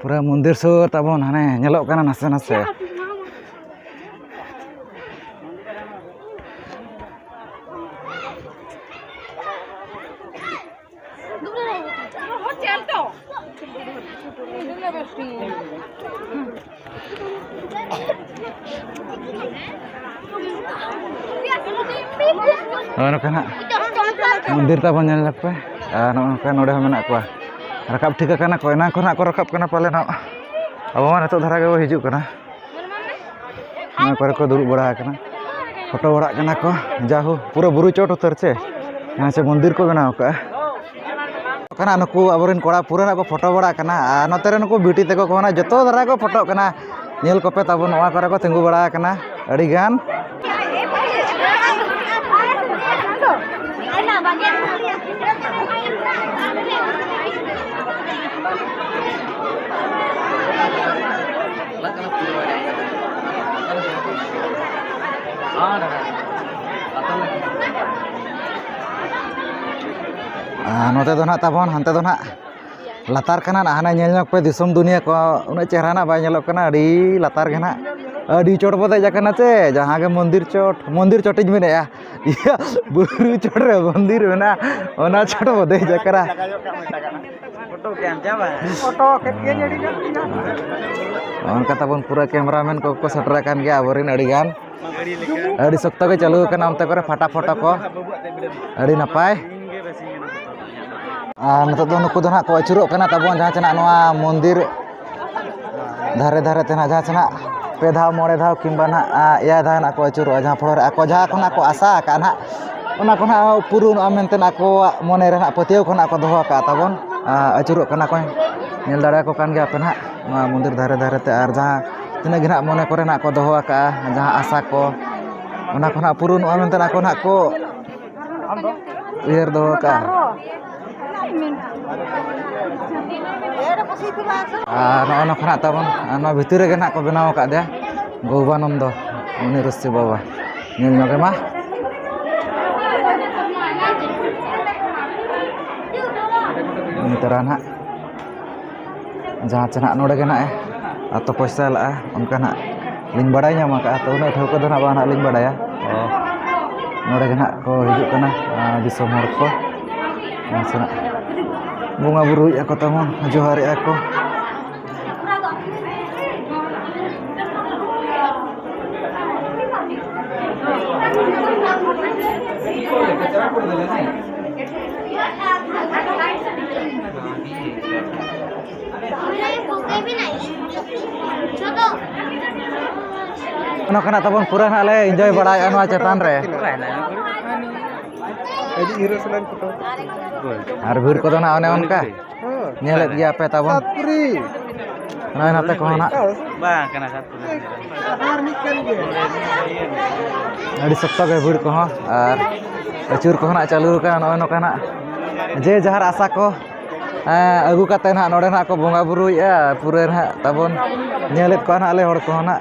ᱯᱩᱨᱟᱹ ᱢᱚᱱᱫᱤᱨ ᱥᱩᱨ ᱛᱟᱵᱚᱱ ᱦᱟᱱᱮ ᱧᱮᱞᱚᱜ ᱠᱟᱱᱟ ᱱᱟᱥᱮ ᱱᱟᱥᱮ᱾ ᱱᱚᱜᱼᱚᱭ ᱱᱚᱝᱠᱟ ᱱᱟᱜ ᱢᱚᱱᱫᱤᱨ ᱛᱟᱵᱚᱱ ᱧᱮᱞ ᱧᱚᱜ ᱯᱮ᱾ ᱟᱨ ᱱᱚᱜᱼᱚ ᱱᱚᱝᱠᱟ ᱱᱚᱰᱮ ᱦᱚᱸ ᱢᱮᱱᱟᱜ ᱠᱚᱣᱟ, ᱨᱟᱠᱟᱵ ᱴᱷᱤᱠ ᱟᱠᱟᱱᱟ ᱠᱚ, ᱮᱱᱟᱝ ᱠᱷᱚᱱ ᱦᱟᱸᱜ ᱠᱚ ᱨᱟᱠᱟᱵ ᱠᱟᱱᱟ ᱯᱟᱞᱮ ᱱᱟᱜ᱾ ᱟᱵᱚ ᱢᱟ ᱱᱤᱛᱚᱜ ᱫᱷᱟᱨᱟ ᱜᱮᱵᱚ ᱦᱤᱡᱩᱜ ᱠᱟᱱᱟ, ᱱᱚᱣᱟ ᱠᱚᱨᱮ ᱠᱚ ᱫᱩᱲᱩᱵ ᱵᱟᱲᱟ ᱟᱠᱟᱱᱟ, ᱯᱷᱳᱴᱳ ᱵᱟᱲᱟᱜ ᱠᱟᱱᱟ ᱠᱚ᱾ ᱡᱟᱦᱳ, ᱯᱩᱨᱟᱹ ᱵᱩᱨᱩ ᱪᱚᱴ ᱩᱛᱟᱹᱨ ᱪᱮ, ᱡᱟᱦᱟᱸ ᱪᱮ ᱢᱚᱱᱫᱤᱨ ᱠᱚ ᱵᱮᱱᱟᱣ ᱠᱟᱜᱼᱟ᱾ ᱠᱟᱱᱟ᱾ ᱱᱩᱠᱩ ᱟᱵᱚᱨᱮᱱ ᱠᱚᱲᱟ ᱯᱩᱨᱟᱹ ᱱᱟᱜ ᱠᱚ ᱯᱷᱳᱴᱳ ᱵᱟᱲᱟ ᱠᱟᱱᱟ, ᱟᱨ ᱱᱚᱛᱮ ᱨᱮ ᱱᱩᱠᱩ ᱵᱤᱴᱤ ᱛᱟᱠᱚ ᱠᱚ ᱱᱟᱜ ᱡᱚᱛᱚ ᱫᱷᱟᱨᱟ ᱠᱚ ᱯᱷᱳᱴᱳᱜ ᱠᱟᱱᱟ᱾ ᱧᱮᱞ ᱠᱚᱯᱮ ᱛᱟᱵᱚᱱ, ᱱᱚᱣᱟ ᱠᱚᱨᱮ ᱠᱚ ᱛᱤᱸᱜᱩ ᱵᱟᱲᱟ ᱟᱠᱟᱱᱟ ᱟᱹᱰᱤ ᱜᱟᱱ᱾ ᱟᱨ ᱱᱚᱛᱮ ᱫᱚ ᱱᱟᱜ ᱛᱟᱵᱚᱱ, ᱦᱟᱱᱛᱮ ᱫᱚ ᱱᱟᱜ ᱞᱟᱛᱟᱨ ᱠᱟᱱᱟ ᱱᱟᱜ, ᱦᱟᱱᱮ ᱧᱮᱞ ᱧᱚᱜ ᱯᱮ ᱫᱤᱥᱚᱢ ᱫᱩᱱᱤᱭᱟᱹ ᱠᱚ, ᱩᱱᱟᱹᱜ ᱪᱮᱦᱨᱟ ᱱᱟᱜ ᱵᱟᱭ ᱧᱮᱞᱚᱜ ᱠᱟᱱᱟ, ᱟᱹᱰᱤ ᱞᱟᱛᱟᱨ ᱜᱮ ᱱᱟᱜ, ᱟᱹᱰᱤ ᱪᱚᱴ ᱵᱚ ᱫᱮᱡ ᱟᱠᱟᱱᱟ ᱪᱮ, ᱡᱟᱦᱟᱸ ᱜᱮ ᱢᱚᱱᱫᱤᱨ ᱪᱚᱴ, ᱢᱚᱱᱫᱤᱨ ᱪᱚᱴᱤᱧ ᱢᱮᱱᱮᱫᱼᱟ, ᱤᱭᱟᱹ, ᱵᱩᱨᱩ ᱪᱚᱴ ᱨᱮ ᱢᱚᱱᱫᱤᱨ ᱢᱮᱱᱟᱜᱼᱟ, ᱚᱱᱟ ᱪᱚᱴ ᱵᱚ ᱫᱮᱡ ᱟᱠᱟᱱᱟ᱾ ᱯᱷᱳᱴᱳ ᱠᱮᱫ ᱜᱤᱭᱟᱹᱧ ᱟᱹᱰᱤ ᱜᱟᱱ᱾ ᱚᱱᱠᱟ ᱛᱟᱵᱚᱱ ᱯᱩᱨᱟᱹ ᱠᱮᱢᱨᱟᱢᱮᱱ ᱠᱚᱠᱚ ᱥᱮᱴᱮᱨ ᱟᱠᱟᱱ ᱜᱮᱭᱟ ᱟᱵᱚᱨᱮᱱ ᱟᱹᱰᱤ ᱜᱟᱱ᱾ ᱟᱹᱰᱤ ᱥᱚᱠᱛᱚ ᱜᱮ ᱪᱟᱹᱞᱩ ᱟᱠᱟᱱᱟ ᱚᱱᱛᱮ ᱠᱚᱨᱮ ᱯᱷᱟᱴᱟ ᱯᱷᱳᱴᱳ ᱠᱚ᱾ ᱟᱹᱰᱤ ᱱᱟᱯᱟᱭ᱾ ᱟᱨ ᱱᱤᱛᱚᱜ ᱫᱚ ᱱᱩᱠᱩ ᱫᱚ ᱱᱟᱦᱟᱜ ᱠᱚ ᱟᱹᱪᱩᱨᱚᱜ ᱠᱟᱱᱟ ᱛᱟᱵᱚᱱ ᱡᱟᱦᱟᱸ ᱪᱮ ᱱᱟᱦᱟᱜ ᱱᱚᱣᱟ ᱢᱚᱱᱫᱤᱨ ᱫᱷᱟᱨᱮ ᱫᱷᱟᱨᱮ ᱛᱮ ᱱᱟᱦᱟᱜ ᱡᱟᱦᱟᱸ ᱪᱮ ᱱᱟᱦᱟᱜ ᱯᱮ ᱫᱷᱟᱣ ᱢᱚᱬᱮ ᱫᱷᱟᱣ ᱠᱤᱝᱵᱟ ᱱᱟᱦᱟᱜ, ᱟ, ᱮᱭᱟᱭ ᱫᱷᱟᱣ ᱱᱟᱦᱟᱜ ᱠᱚ ᱟᱹᱪᱩᱨᱚᱜᱼᱟ, ᱡᱟᱦᱟᱸ ᱯᱷᱚᱲᱚ ᱨᱮ ᱟᱠᱚ ᱡᱟᱦᱟᱸ ᱠᱷᱚᱱᱟᱜ ᱠᱚ ᱟᱥᱟ ᱟᱠᱟᱫᱼᱟ ᱱᱟᱦᱟᱜ, ᱚᱱᱟ ᱠᱚ ᱱᱟᱦᱟᱜ ᱯᱩᱨᱩᱱᱚᱜᱼᱟ ᱢᱮᱱᱛᱮ ᱟᱠᱚᱣᱟᱜ ᱢᱚᱱᱮ ᱨᱮ ᱱᱟᱦᱟᱜ ᱯᱟᱹᱛᱭᱟᱹᱣ ᱠᱚ ᱱᱟᱦᱟᱜ ᱠᱚ ᱫᱚᱦᱚ ᱟᱠᱟᱫᱼᱟ ᱛᱟᱵᱚᱱ᱾ ᱟ, ᱟᱹᱪᱩᱨᱚᱜ ᱠᱟᱱᱟ ᱠᱚ, ᱧᱮᱞ ᱫᱟᱲᱮᱭᱟᱠᱚ ᱠᱟᱱ ᱜᱮᱭᱟ ᱯᱮ ᱱᱟᱦᱟᱜ ᱱᱚᱣᱟ ᱢᱚᱱᱫᱤᱨ ᱫᱷᱟᱨᱮ ᱫᱷᱟᱨᱮ ᱛᱮ, ᱟᱨ ᱡᱟᱦᱟᱸ ᱛᱤᱱᱟᱹᱜ ᱜᱮ ᱱᱟᱦᱟᱜ ᱢᱚᱱᱮ ᱠᱚᱨᱮ ᱱᱟᱦᱟᱜ ᱠᱚ ᱫᱚᱦᱚ ᱟᱠᱟᱫᱼᱟ, ᱡᱟᱦᱟᱸ ᱟᱥᱟ ᱠᱚ, ᱚᱱᱟ ᱠᱚ ᱱᱟᱦᱟᱜ ᱯᱩᱨᱩᱱᱚᱜᱼᱟ ᱢᱮᱱᱛᱮ ᱟᱠᱚ ᱱᱟᱦᱟᱜ ᱠᱚ ᱩᱭᱦᱟᱹᱨ ᱫᱚᱦᱚ ᱠᱟᱜᱼᱟ᱾ ᱟᱨ ᱱᱚᱜᱼᱚ ᱱᱚᱣᱟ ᱠᱷᱚᱱᱟᱜ ᱛᱟᱵᱚᱱ, ᱟᱨ ᱱᱚᱣᱟ ᱵᱷᱤᱛᱤᱨ ᱨᱮᱜᱮ ᱱᱟᱦᱟᱜ ᱠᱚ ᱵᱮᱱᱟᱣ ᱟᱠᱟᱫᱮᱭᱟ ᱜᱳᱵᱟᱱᱚᱱᱫᱚ ᱢᱩᱱᱤ ᱨᱤᱥᱤ ᱵᱟᱵᱟ᱾ ᱧᱮᱞ ᱧᱚᱜᱮ ᱢᱟ᱾ ᱩᱱᱤ ᱛᱟᱨᱟ ᱱᱟᱦᱟᱜ ᱡᱟᱦᱟᱸ ᱪᱮ ᱱᱟᱦᱟᱜ ᱱᱚᱰᱮ ᱜᱮ ᱱᱟᱦᱟᱜ ᱮ ᱟᱛᱚ ᱯᱚᱭᱥᱟ ᱞᱟᱜᱼᱟ, ᱚᱱᱠᱟ ᱱᱟᱦᱟᱜ ᱞᱤᱧ ᱵᱟᱲᱟᱭ ᱧᱟᱢ ᱟᱠᱟᱫᱼᱟ᱾ ᱛᱚ, ᱩᱱᱟᱹᱜ ᱴᱷᱟᱹᱣᱠᱟᱹ ᱫᱚ ᱱᱟᱦᱟᱜ ᱵᱟᱝ ᱱᱟᱦᱟᱜ ᱞᱤᱧ ᱵᱟᱲᱟᱭᱟ᱾ ᱛᱚ, ᱱᱚᱰᱮ ᱜᱮ ᱱᱟᱦᱟᱜ ᱠᱚ ᱦᱤᱡᱩᱜ ᱠᱟᱱᱟ, ᱟᱨ ᱫᱤᱥᱚᱢ ᱦᱚᱲ ᱠᱚ ᱱᱟᱥᱮᱱᱟᱜ ᱵᱚᱸᱜᱟ ᱵᱩᱨᱩᱭᱮᱫᱼᱟ ᱠᱚ ᱛᱟᱵᱚᱱ, ᱡᱚᱦᱟᱨᱮᱫᱼᱟ ᱠᱚ᱾ ᱚᱱᱟ ᱠᱷᱚᱱᱟᱜ ᱛᱟᱵᱚᱱ ᱯᱩᱨᱟᱹ ᱱᱟᱦᱟᱜ ᱞᱮ enjoy ᱵᱟᱲᱟᱭᱮᱫᱼᱟ ᱱᱚᱣᱟ ᱪᱮᱛᱟᱱ ᱨᱮ᱾ ᱟᱨ ᱵᱷᱤᱲ ᱠᱚᱫᱚ ᱱᱟᱜ ᱚᱱᱮ ᱚᱱᱠᱟ ᱧᱮᱞᱮᱫ ᱜᱮᱭᱟ ᱯᱮ ᱛᱟᱵᱚᱱ᱾ ᱱᱚᱜᱼᱚᱭ ᱱᱚᱛᱮ ᱠᱚᱦᱚᱸ ᱱᱟᱜ ᱵᱟᱝ ᱠᱟᱱᱟ ᱥᱟᱛᱯᱩᱨ᱾ ᱟᱹᱰᱤ ᱥᱚᱠᱛᱚ ᱜᱮ ᱵᱷᱤᱲ ᱠᱚᱦᱚᱸ ᱟᱨ ᱟᱹᱪᱩᱨ ᱠᱚᱦᱚᱸ ᱱᱟᱜ ᱪᱟᱹᱞᱩ ᱟᱠᱟᱱᱟ᱾ ᱱᱚᱜᱼᱚᱭ ᱱᱚᱝᱠᱟ ᱱᱟᱜ ᱡᱮ ᱡᱟᱦᱟᱨ ᱟᱥᱟ ᱠᱚ ᱟᱹᱜᱩ ᱠᱟᱛᱮ ᱱᱟᱜ ᱱᱚᱰᱮ ᱱᱟᱜ ᱠᱚ ᱵᱚᱸᱜᱟ ᱵᱩᱨᱩᱭᱮᱫᱼᱟ᱾ ᱯᱩᱨᱟᱹ ᱱᱟᱜ ᱛᱟᱵᱚᱱ ᱧᱮᱞᱮᱫ ᱠᱚᱣᱟ ᱱᱟᱜ ᱟᱞᱮ ᱦᱚᱲ ᱠᱚᱦᱚᱸ ᱱᱟᱜ᱾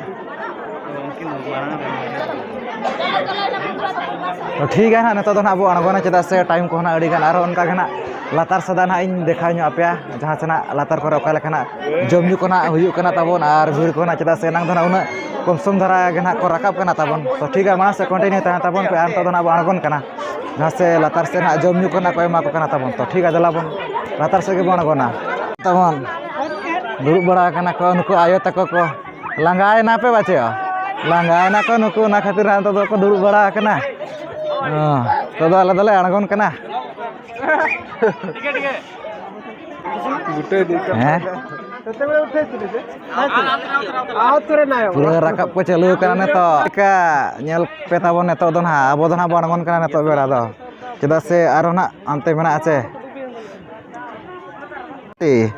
ᱴᱷᱤᱠ ᱜᱮᱭᱟ ᱱᱟᱜ, ᱱᱤᱛᱚᱜ ᱫᱚ ᱱᱟᱜ ᱵᱚ ᱟᱬᱜᱚᱱᱟ, ᱪᱮᱫᱟᱜ ᱥᱮ ᱴᱟᱭᱤᱢ ᱠᱚᱦᱚᱸ ᱱᱟᱜ ᱟᱹᱰᱤ ᱜᱟᱱ ᱟᱨᱦᱚᱸ ᱚᱱᱠᱟ ᱜᱮ ᱱᱟᱜ ᱞᱟᱛᱟᱨ ᱥᱮᱫ ᱱᱟᱜ ᱤᱧ ᱫᱮᱠᱷᱟᱣ ᱧᱚᱜ ᱟᱯᱮᱭᱟ, ᱡᱟᱦᱟᱸ ᱥᱮ ᱱᱟᱜ ᱞᱟᱛᱟᱨ ᱠᱚᱨᱮ ᱚᱠᱟ ᱞᱮᱠᱟ ᱱᱟᱜ ᱡᱚᱢ ᱧᱩ ᱠᱚ ᱱᱟᱜ ᱦᱩᱭᱩᱜ ᱠᱟᱱᱟ ᱛᱟᱵᱚᱱ ᱟᱨ ᱵᱷᱤᱲ ᱠᱚ ᱱᱟᱜ, ᱪᱮᱫᱟᱜ ᱥᱮ ᱮᱱᱟᱝ ᱫᱚ ᱱᱟᱜ ᱩᱱᱟᱹᱜ ᱠᱚᱢ ᱥᱚᱢ ᱫᱷᱟᱨᱟ ᱜᱮ ᱱᱟᱜ ᱠᱚ ᱨᱟᱠᱟᱵ ᱠᱟᱱᱟ ᱛᱟᱵᱚᱱ᱾ ᱛᱚ ᱴᱷᱤᱠ ᱜᱮᱭᱟ, ᱢᱟᱲᱟᱝ ᱥᱮᱫ ᱠᱚᱱᱴᱤᱱᱤᱭᱩ ᱛᱟᱦᱮᱱ ᱛᱟᱵᱚᱱ ᱯᱮ᱾ ᱟᱨ ᱱᱤᱛᱚᱜ ᱫᱚ ᱱᱟᱜ ᱵᱚ ᱟᱬᱜᱚᱱ ᱠᱟᱱᱟ, ᱡᱟᱦᱟᱸ ᱥᱮ ᱞᱟᱛᱟᱨ ᱥᱮᱫ ᱱᱟᱜ ᱡᱚᱢ ᱧᱩ ᱠᱚ ᱱᱟᱜ ᱠᱚ ᱮᱢᱟ ᱠᱚ ᱠᱟᱱᱟ ᱛᱟᱵᱚᱱ᱾ ᱛᱚ ᱴᱷᱤᱠ ᱜᱮᱭᱟ, ᱫᱮᱞᱟ ᱵᱚᱱ ᱞᱟᱛᱟᱨ ᱥᱮᱫ ᱜᱮᱵᱚᱱ ᱟᱬᱜᱚᱱᱟ ᱛᱟᱵᱚᱱ᱾ ᱫᱩᱲᱩᱵ ᱵᱟᱲᱟ ᱟᱠᱟᱱᱟ ᱠᱚ ᱱᱩᱠᱩ ᱟᱭᱳ ᱛᱟᱠᱚ ᱠᱚ᱾ ᱞᱟᱸᱜᱟᱭᱮᱱᱟ ᱯᱮ ᱵᱟᱪᱮ? ᱞᱟᱸᱜᱟᱭᱮᱱᱟ ᱠᱚ ᱱᱩᱠᱩ, ᱚᱱᱟ ᱠᱷᱟᱹᱛᱤᱨ ᱦᱟᱸᱜ ᱱᱤᱛᱚᱜ ᱫᱚᱠᱚ ᱫᱩᱲᱩᱵ ᱵᱟᱲᱟ ᱟᱠᱟᱱᱟ᱾ ᱦᱚᱸ, ᱱᱤᱛᱚᱜ ᱫᱚ ᱟᱞᱮ ᱫᱚᱞᱮ ᱟᱬᱜᱚᱱ ᱠᱟᱱᱟ᱾ ᱵᱩᱴᱟᱹ ᱤᱫᱤ ᱠᱟᱜ ᱦᱮᱸ? ᱯᱩᱨᱟᱹ ᱨᱟᱠᱟᱵ ᱠᱚ ᱪᱟᱹᱞᱩ ᱟᱠᱟᱱᱟ ᱱᱤᱛᱚᱜ᱾ ᱪᱮᱠᱟ ᱧᱮᱞ ᱯᱮ ᱛᱟᱵᱚᱱ ᱱᱤᱛᱚᱜ ᱫᱚ ᱱᱟᱦᱟᱜ, ᱟᱵᱚ ᱫᱚ ᱱᱟᱦᱟᱜ ᱵᱚᱱ ᱟᱬᱜᱚᱱ ᱠᱟᱱᱟ ᱱᱤᱛᱚᱜ ᱵᱮᱲᱟ ᱫᱚ, ᱪᱮᱫᱟᱜ ᱥᱮ ᱟᱨᱦᱚᱸ ᱱᱟᱦᱟᱜ ᱦᱟᱱᱛᱮ ᱢᱮᱱᱟᱜᱼᱟ ᱪᱮ᱾ ᱮ,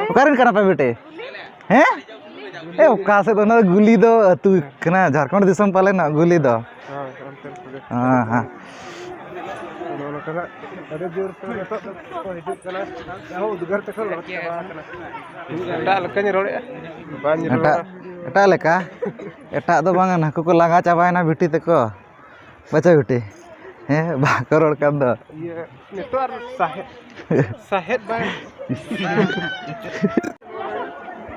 ᱚᱠᱟᱨᱮᱱ ᱠᱟᱱᱟ ᱯᱮ ᱵᱤᱴᱤ? ᱦᱮᱸ? ᱮ, ᱚᱠᱟ ᱥᱮᱫ ᱚᱱᱟ ᱫᱚ ᱜᱩᱞᱤ ᱫᱚ ᱟᱹᱛᱩ ᱠᱟᱱᱟ, ᱡᱷᱟᱲᱠᱷᱚᱸᱰ ᱫᱤᱥᱚᱢ ᱯᱟᱞᱮᱱ ᱜᱩᱞᱤ ᱫᱚ᱾ ᱦᱳᱭ, ᱚᱱᱛᱮ ᱨᱮ᱾ ᱦᱮᱸ, ᱦᱮᱸ᱾ ᱱᱚᱜᱼᱚ ᱱᱚᱝᱠᱟᱱᱟᱜ ᱟᱹᱰᱤ ᱡᱳᱨ ᱛᱮ ᱱᱤᱛᱚᱜ ᱫᱚᱠᱚ ᱦᱤᱡᱩᱜ ᱠᱟᱱᱟ᱾ ᱟᱨᱦᱚᱸ ᱩᱫᱽᱜᱟᱹᱨ ᱛᱮᱠᱚ ᱞᱚᱦᱚᱫ ᱪᱟᱵᱟ ᱟᱠᱟᱱᱟ᱾ ᱮᱴᱟᱜ ᱞᱮᱠᱟᱧ ᱨᱚᱲᱮᱫᱼᱟ, ᱵᱟᱹᱧ ᱨᱚᱲᱟ᱾ ᱮᱴᱟᱜ, ᱮᱴᱟᱜ ᱞᱮᱠᱟ? ᱮᱴᱟᱜ ᱫᱚ ᱵᱟᱝᱟ, ᱱᱟᱹᱠᱩ ᱠᱚ ᱞᱟᱸᱜᱟ ᱪᱟᱵᱟᱭᱮᱱᱟ ᱵᱤᱴᱤ ᱛᱟᱠᱚ᱾ ᱵᱟᱪᱷᱟ ᱵᱤᱴᱤ, ᱦᱮᱸ, ᱵᱟᱠᱚ ᱨᱚᱲ ᱠᱟᱱ ᱫᱚ᱾ ᱤᱭᱟᱹ, ᱱᱤᱛᱚᱜ ᱟᱨ ᱥᱟᱦᱮᱫ, ᱥᱟᱦᱮᱫ ᱵᱟᱭ᱾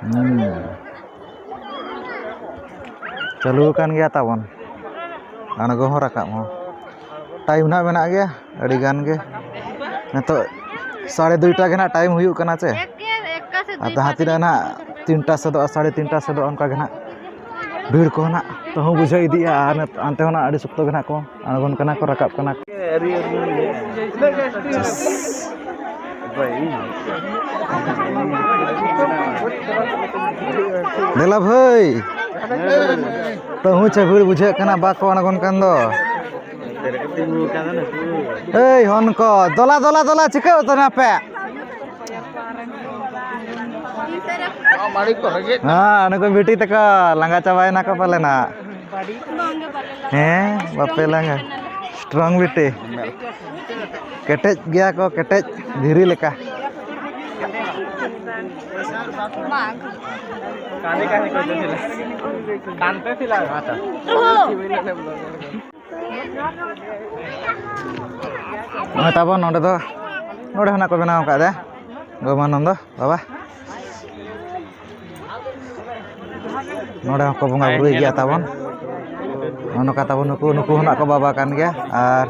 ᱦᱩᱸ᱾ ᱪᱟᱹᱞᱩ ᱟᱠᱟᱱ ᱜᱮᱭᱟ ᱛᱟᱵᱚᱱ, ᱟᱬᱜᱚ ᱦᱚᱸ ᱨᱟᱠᱟᱵ ᱦᱚᱸ᱾ ᱴᱟᱭᱤᱢ ᱱᱟᱦᱟᱜ ᱢᱮᱱᱟᱜ ᱜᱮᱭᱟ ᱟᱹᱰᱤ ᱜᱟᱱ ᱜᱮ᱾ ᱱᱤᱛᱚᱜ ᱥᱟᱲᱮ ᱫᱩᱭᱴᱟ ᱜᱮ ᱱᱟᱦᱟᱜ ᱴᱟᱭᱤᱢ ᱦᱩᱭᱩᱜ ᱠᱟᱱᱟ ᱪᱮ᱾ ᱟᱨ ᱡᱟᱦᱟᱸ ᱛᱤᱱᱟᱹᱜ ᱱᱟᱦᱟᱜ ᱛᱤᱱᱴᱟ ᱥᱮᱫᱚᱜᱼᱟ, ᱥᱟᱲᱮ ᱛᱤᱱᱴᱟ ᱥᱮᱫᱚᱜᱼᱟ, ᱚᱱᱠᱟ ᱜᱮ ᱱᱟᱦᱟᱜ ᱵᱷᱤᱲ ᱠᱚᱦᱚᱸ ᱱᱟᱦᱟᱜ ᱛᱟᱹᱦᱩ ᱵᱩᱡᱷᱟᱹᱣ ᱤᱫᱤᱜᱼᱟ᱾ ᱟᱨ ᱱᱤᱛ-, ᱦᱟᱱᱛᱮ ᱦᱚᱸ ᱱᱟᱦᱟᱜ ᱟᱹᱰᱤ ᱥᱚᱠᱛᱚ ᱜᱮ ᱱᱟᱦᱟᱜ ᱠᱚ ᱟᱬᱜᱚᱱ ᱠᱟᱱᱟ ᱠᱚ, ᱨᱟᱠᱟᱵ ᱠᱟᱱᱟ ᱠᱚ᱾ ᱫᱮᱞᱟ ᱵᱷᱟᱹᱭ, ᱛᱟᱹᱦᱩ ᱪᱮ ᱵᱷᱤᱲ ᱵᱩᱡᱷᱟᱹᱜ ᱠᱟᱱᱟ, ᱵᱟᱠᱚ ᱟᱬᱜᱚᱱ ᱠᱟᱱ ᱫᱚ᱾ ᱮᱭ ᱦᱚᱱ ᱠᱚ, ᱫᱚᱞᱟ, ᱫᱚᱞᱟ, ᱫᱚᱞᱟ, ᱪᱤᱠᱟᱹ ᱩᱛᱟᱹᱨ ᱱᱟᱯᱮ? ᱦᱮᱸ, ᱱᱩᱠᱩ ᱵᱤᱴᱤ ᱛᱟᱠᱚ ᱞᱟᱸᱜᱟ ᱪᱟᱵᱟᱭᱮᱱᱟ ᱠᱚ ᱯᱟᱞᱮᱱᱟ᱾ ᱦᱮᱸ, ᱵᱟᱯᱮ ᱞᱟᱸᱜᱟ᱾ ᱥᱴᱨᱚᱝ ᱵᱤᱴᱤ᱾ ᱠᱮᱴᱮᱡ ᱜᱮᱭᱟ ᱠᱚ, ᱠᱮᱴᱮᱡ ᱫᱷᱤᱨᱤ ᱞᱮᱠᱟ᱾ ᱱᱚᱜᱼᱚᱭ ᱛᱟᱵᱚᱱ ᱱᱚᱰᱮ ᱫᱚ, ᱱᱚᱰᱮ ᱦᱚᱸ ᱱᱟᱜ ᱠᱚ ᱵᱮᱱᱟᱣ ᱟᱠᱟᱫ ᱫᱟ ᱜᱳᱢᱟᱱᱚᱱᱫᱚ ᱵᱟᱵᱟ᱾ ᱱᱚᱰᱮ ᱦᱚᱸᱠᱚ ᱵᱚᱸᱜᱟ ᱵᱩᱨᱩᱭ ᱜᱮᱭᱟ ᱛᱟᱵᱚᱱ᱾ ᱱᱚᱜᱼᱚ ᱱᱚᱝᱠᱟ ᱛᱟᱵᱚᱱ ᱱᱩᱠᱩ, ᱱᱩᱠᱩ ᱦᱚᱸ ᱱᱟᱜ ᱠᱚ ᱵᱟᱵᱟ ᱠᱟᱱ ᱜᱮᱭᱟ᱾ ᱟᱨ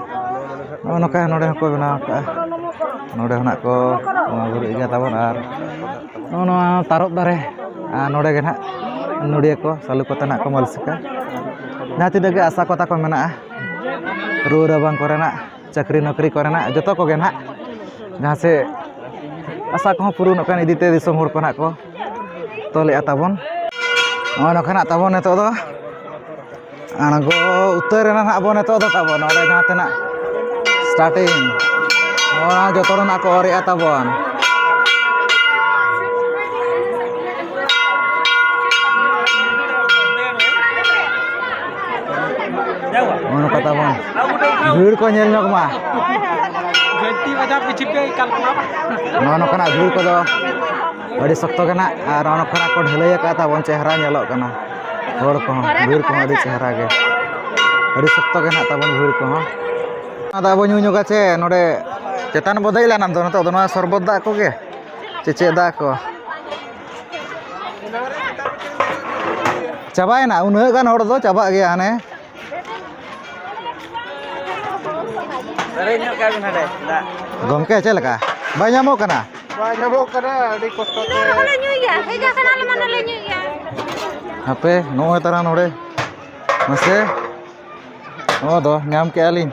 ᱱᱚᱜᱼᱚ ᱱᱚᱝᱠᱟ ᱱᱚᱰᱮ ᱦᱚᱸᱠᱚ ᱵᱮᱱᱟᱣ ᱟᱠᱟᱫᱼᱟ᱾ ᱱᱚᱰᱮ ᱦᱚᱸ ᱱᱟᱜ ᱠᱚ ᱵᱚᱸᱜᱟ ᱵᱩᱨᱩᱭ ᱜᱮᱭᱟ ᱛᱟᱵᱚᱱ᱾ ᱟᱨ ᱱᱚᱜᱼᱚ ᱱᱚᱣᱟ ᱛᱟᱨᱚᱵ ᱫᱟᱨᱮ, ᱟᱨ ᱱᱚᱰᱮ ᱜᱮ ᱱᱟᱜ ᱱᱚᱰᱤᱭᱟᱹ ᱠᱚ ᱥᱟᱹᱞᱩ ᱠᱚᱛᱮ ᱱᱟᱜ ᱠᱚ ᱢᱟᱹᱞᱤᱥ ᱟᱠᱟᱫᱼᱟ᱾ ᱡᱟᱦᱟᱸ ᱛᱤᱱᱟᱹᱜ ᱜᱮ ᱟᱥᱟ ᱠᱚ ᱛᱟᱠᱚ ᱢᱮᱱᱟᱜᱼᱟ, ᱨᱩᱣᱟᱹ ᱨᱟᱵᱟᱝ ᱠᱚᱨᱮᱱᱟᱜ, ᱪᱟᱹᱠᱨᱤ ᱱᱚᱠᱨᱤ ᱠᱚᱨᱮᱱᱟᱜ, ᱡᱚᱛᱚ ᱠᱚᱜᱮ ᱱᱟᱦᱟᱜ, ᱡᱟᱦᱟᱸ ᱥᱮ ᱟᱥᱟ ᱠᱚᱦᱚᱸ ᱯᱩᱨᱩᱱᱚᱜ ᱠᱟᱱ ᱤᱫᱤ ᱛᱮ ᱫᱤᱥᱚᱢ ᱦᱚᱲ ᱠᱚ ᱱᱟᱦᱟᱜ ᱠᱚ ᱛᱚᱞᱮᱫᱼᱟ ᱛᱟᱵᱚᱱ᱾ ᱱᱚᱜᱼᱚᱭ ᱱᱚᱝᱠᱟ ᱱᱟᱜ ᱛᱟᱵᱚᱱ ᱱᱤᱛᱚᱜ ᱫᱚ ᱟᱬᱜᱚ ᱩᱛᱟᱹᱨ ᱮᱱᱟ ᱱᱟᱦᱟᱜ ᱵᱚᱱ ᱱᱤᱛᱚᱜ ᱫᱚ ᱛᱟᱵᱚᱱ, ᱱᱚᱰᱮ ᱡᱟᱦᱟᱸ ᱛᱤᱱᱟᱹᱜ starting, ᱱᱚᱣᱟ ᱡᱚᱛᱚ ᱨᱮᱱᱟᱜ ᱠᱚ ᱚᱨᱮᱜᱼᱟ ᱛᱟᱵᱚᱱ᱾ ᱱᱚᱜᱼᱚ ᱱᱚᱝᱠᱟ ᱛᱟᱵᱚᱱ ᱵᱷᱤᱲ ᱠᱚ ᱧᱮᱞ ᱧᱚᱜ ᱢᱟ᱾ ᱡᱚᱭᱚᱱᱛᱤ ᱵᱟᱡᱟᱨ ᱯᱤᱪᱷᱤ ᱯᱮ ᱠᱟᱞᱯᱚᱱᱟ᱾ ᱱᱚᱜᱼᱚ ᱱᱚᱝᱠᱟᱱᱟᱜ ᱵᱷᱤᱲ ᱠᱚᱫᱚ ᱟᱹᱰᱤ ᱥᱚᱠᱛᱚ ᱜᱮ ᱱᱟᱜ, ᱟᱨ ᱱᱚᱜᱼᱚ ᱱᱚᱝᱠᱟᱱᱟᱜ ᱠᱚ ᱰᱷᱟᱹᱞᱟᱹᱭ ᱟᱠᱟᱫ ᱛᱟᱵᱚᱱ, ᱪᱮᱦᱨᱟ ᱧᱮᱞᱚᱜ ᱠᱟᱱᱟ᱾ ᱦᱚᱲ ᱠᱚᱦᱚᱸ, ᱵᱷᱤᱲ ᱠᱚᱦᱚᱸ ᱟᱹᱰᱤ ᱪᱮᱦᱨᱟ ᱜᱮ, ᱟᱹᱰᱤ ᱥᱚᱠᱛᱚ ᱜᱮ ᱱᱟᱜ ᱛᱟᱵᱚᱱ ᱵᱷᱤᱲ ᱠᱚᱦᱚᱸ᱾ ᱚᱱᱟ ᱫᱟᱜ ᱵᱚᱱ ᱧᱩ ᱧᱚᱜᱟ ᱪᱮ, ᱱᱚᱰᱮ ᱪᱮᱛᱟᱱ ᱵᱚ ᱫᱮᱡ ᱞᱮᱱᱟ ᱫᱚ, ᱱᱤᱛᱚᱜ ᱫᱚ ᱱᱚᱣᱟ ᱥᱚᱨᱵᱚᱛ ᱫᱟᱜ ᱠᱚᱜᱮ ᱪᱮ ᱪᱮᱫ ᱫᱟᱜ ᱠᱚ? ᱪᱟᱵᱟᱭᱮᱱᱟ, ᱩᱱᱟᱹᱜ ᱜᱟᱱ ᱦᱚᱲ ᱫᱚ ᱪᱟᱵᱟᱜ ᱜᱮᱭᱟ ᱦᱟᱱᱮ᱾ ᱯᱮᱨᱮᱡ ᱧᱚᱜ ᱠᱟᱜ ᱵᱤᱱ ᱦᱟᱸᱰᱮ ᱫᱟᱜ᱾ ᱜᱚᱢᱠᱮ, ᱪᱮᱫ ᱞᱮᱠᱟ? ᱵᱟᱭ ᱧᱟᱢᱚᱜ ᱠᱟᱱᱟ? ᱵᱟᱭ ᱧᱟᱢᱚᱜ ᱠᱟᱱᱟ, ᱟᱹᱰᱤ ᱠᱚᱥᱴᱚ ᱛᱮ᱾ ᱵᱟᱞᱮ ᱧᱩᱭ ᱜᱮᱭᱟ, ᱵᱷᱮᱡᱟ ᱠᱟᱱᱟ ᱞᱮ, ᱢᱟᱱᱮ ᱞᱮ ᱧᱩᱭ ᱜᱮᱭᱟ᱾ ᱦᱟᱯᱮ, ᱱᱚᱜᱼᱚᱭ ᱛᱟᱨᱟ ᱱᱚᱰᱮ᱾ ᱢᱟᱥᱮ, ᱱᱚᱣᱟ ᱫᱚ ᱧᱟᱢ ᱠᱮᱜᱼᱟ ᱞᱤᱧ᱾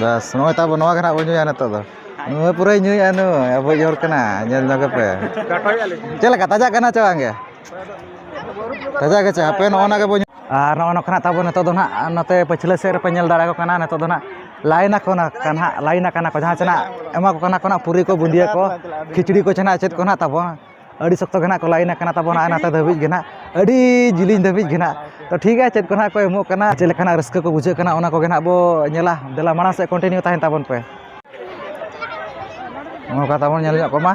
ᱵᱟᱥ, ᱱᱚᱜᱼᱚᱭ ᱛᱟᱵᱚ ᱱᱚᱣᱟ ᱜᱮ ᱱᱟᱜ ᱵᱚᱱ ᱧᱩᱭᱟ ᱱᱤᱛᱚᱜ ᱫᱚ᱾ ᱱᱩᱭ ᱯᱩᱨᱟᱹᱭ ᱧᱩᱭᱮᱜᱼᱟ ᱱᱩᱭ, ᱟᱵᱚᱭᱤᱡ ᱦᱚᱲ ᱠᱟᱱᱟ, ᱧᱮᱞ ᱧᱚᱜ ᱯᱮ᱾ ᱪᱮᱫ ᱞᱮᱠᱟ, ᱛᱟᱡᱟ ᱠᱟᱱᱟ ᱪᱮ ᱵᱟᱝ ᱜᱮ? ᱛᱟᱡᱟ ᱜᱮ ᱪᱮ? ᱦᱟᱯᱮ, ᱱᱚᱜᱼᱚ ᱱᱟ ᱜᱮ ᱵᱚᱱ ᱟᱨ ᱱᱚᱜᱼᱚ ᱱᱚᱝᱠᱟ ᱱᱟᱜ ᱛᱟᱵᱚᱱ ᱱᱤᱛᱚᱜ ᱫᱚ ᱱᱟᱜ ᱱᱚᱛᱮ ᱯᱟᱹᱪᱷᱞᱟᱹ ᱥᱮᱫ ᱨᱮᱯᱮ ᱧᱮᱞ ᱫᱟᱲᱮᱭᱟᱠᱚ ᱠᱟᱱᱟ, ᱱᱤᱛᱚᱜ ᱫᱚ ᱱᱟᱜ line ᱟᱠᱚ ᱠᱟᱱᱟ, line ᱟᱠᱟᱱᱟ ᱠᱚ, ᱡᱟᱦᱟᱸ ᱪᱮ ᱱᱟᱜ ᱮᱢᱟ ᱠᱚ ᱠᱟᱱᱟ ᱠᱚ ᱱᱟᱜ ᱯᱩᱨᱤ ᱠᱚ, ᱵᱩᱸᱫᱤᱭᱟᱹ ᱠᱚ, ᱠᱷᱤᱪᱲᱤ ᱠᱚ ᱪᱮ ᱱᱟᱜ ᱪᱮᱫ ᱠᱚ ᱱᱟᱜ ᱛᱟᱵᱚᱱ᱾ ᱟᱹᱰᱤ ᱥᱚᱠᱛᱚ ᱜᱮ ᱱᱟᱜ ᱠᱚ line ᱟᱠᱟᱱᱟ ᱛᱟᱵᱚᱱ, ᱟᱨ ᱱᱚᱛᱮ ᱫᱷᱟᱹᱵᱤᱡ ᱜᱮ ᱱᱟᱜ, ᱟᱹᱰᱤ ᱡᱤᱞᱤᱧ ᱫᱷᱟᱹᱵᱤᱡ ᱜᱮ ᱱᱟᱜ᱾ ᱛᱚ ᱴᱷᱤᱠ ᱜᱮᱭᱟ, ᱪᱮᱫ ᱠᱚ ᱱᱟᱜ ᱠᱚ ᱮᱢᱚᱜ ᱠᱟᱱᱟ, ᱪᱮᱫ ᱞᱮᱠᱟᱱᱟᱜ ᱨᱟᱹᱥᱠᱟᱹ ᱠᱚ ᱵᱩᱡᱷᱟᱹᱜ ᱠᱟᱱᱟ, ᱚᱱᱟ ᱠᱚᱜᱮ ᱱᱟᱜ ᱵᱚ ᱧᱮᱞᱟ᱾ ᱫᱮᱞᱟ ᱢᱟᱲᱟᱝ ᱥᱮᱫ continue ᱛᱟᱦᱮᱱ ᱛᱟᱵᱚᱱ ᱯᱮ᱾ ᱱᱚᱝᱠᱟ ᱛᱟᱵᱚᱱ ᱧᱮᱞ ᱧᱚᱜ ᱠᱚᱢᱟ,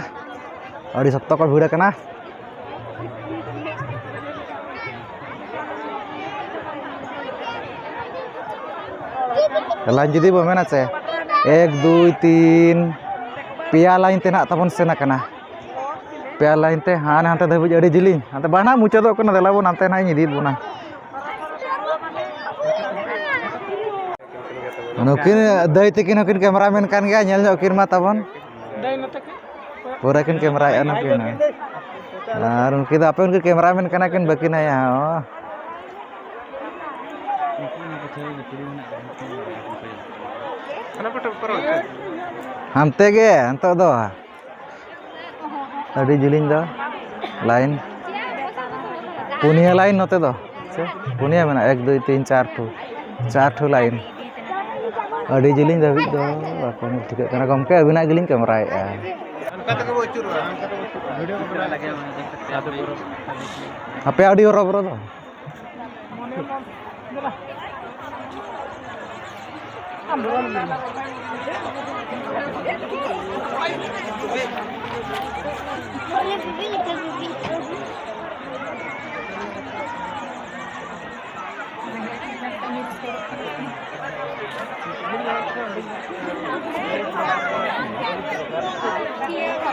ᱟᱹᱰᱤ ᱥᱚᱠᱛᱚ ᱠᱚ ᱵᱷᱤᱲ ᱟᱠᱟᱱᱟ᱾ Line ᱡᱩᱫᱤ ᱵᱚ ᱢᱮᱱᱟ ᱥᱮ, ᱮᱠ, ᱫᱩᱭ, ᱛᱤᱱ, ᱯᱮᱭᱟ line ᱛᱮ ᱱᱟᱜ ᱛᱟᱵᱚᱱ ᱥᱮᱱ ᱟᱠᱟᱱᱟ᱾ ᱯᱮᱭᱟ line ᱛᱮ ᱦᱟᱱᱮ ᱦᱟᱱᱛᱮ ᱫᱷᱟᱹᱵᱤᱡ ᱟᱹᱰᱤ ᱡᱤᱞᱤᱧ, ᱦᱟᱱᱛᱮ ᱵᱟᱝ ᱱᱟᱜ ᱢᱩᱪᱟᱹᱫᱚᱜ ᱠᱟᱱᱟ᱾ ᱫᱮᱞᱟ ᱵᱚᱱ ᱦᱟᱱᱛᱮ ᱱᱟᱜ ᱤᱧ ᱤᱫᱤᱭᱮᱫ ᱵᱚᱱᱟ᱾ ᱱᱩᱠᱤᱱ ᱫᱟᱹᱭ ᱛᱟᱹᱠᱤᱱ ᱦᱚᱸᱠᱤᱱ cameraman ᱠᱟᱱ ᱜᱮᱭᱟ, ᱧᱮᱞ ᱧᱚᱜ ᱠᱤᱱ ᱢᱟ ᱛᱟᱵᱚᱱ᱾ ᱯᱩᱨᱟᱹ ᱠᱤᱱ cameraᱭᱮᱫᱼᱟ ᱱᱩᱠᱤᱱ ᱦᱚᱸ᱾ ᱟᱨ ᱩᱱᱠᱤᱱ ᱫᱚ ᱟᱯᱮ ᱩᱱᱠᱤᱱ cameraman ᱠᱟᱱᱟ ᱠᱤᱱ, ᱵᱟᱹᱠᱤᱱ ᱦᱮᱡᱼᱟ᱾ ᱦᱚᱸ᱾ ᱦᱟᱱᱛᱮ ᱜᱮ ᱱᱤᱛᱚᱜ ᱫᱚ᱾ ᱟᱹᱰᱤ ᱡᱤᱞᱤᱧ ᱫᱚ line᱾ ᱯᱩᱱᱭᱟᱹ line ᱱᱚᱛᱮ ᱫᱚ᱾ ᱥᱮ ᱯᱩᱱᱭᱟᱹ ᱢᱮᱱᱟᱜᱼᱟ, ᱮᱠ, ᱫᱩᱭ, ᱛᱤᱱ, ᱪᱟᱨ ᱴᱷᱩ᱾ ᱪᱟᱨ ᱴᱷᱩ line᱾ ᱟᱹᱰᱤ ᱡᱤᱞᱤᱧ ᱫᱷᱟᱹᱵᱤᱡ ᱫᱚ ᱵᱟᱠᱚ ᱧᱮᱞ ᱴᱷᱤᱠᱟᱹᱜ ᱠᱟᱱᱟ᱾ ᱜᱚᱢᱠᱮ, ᱟᱹᱵᱤᱱᱟᱜ ᱜᱮᱞᱤᱧ cameraᱭᱮᱫᱼᱟ᱾ ᱦᱟᱯᱮ ᱟᱹᱰᱤ ᱦᱚᱨᱚᱵᱚᱨᱚ ᱫᱚ᱾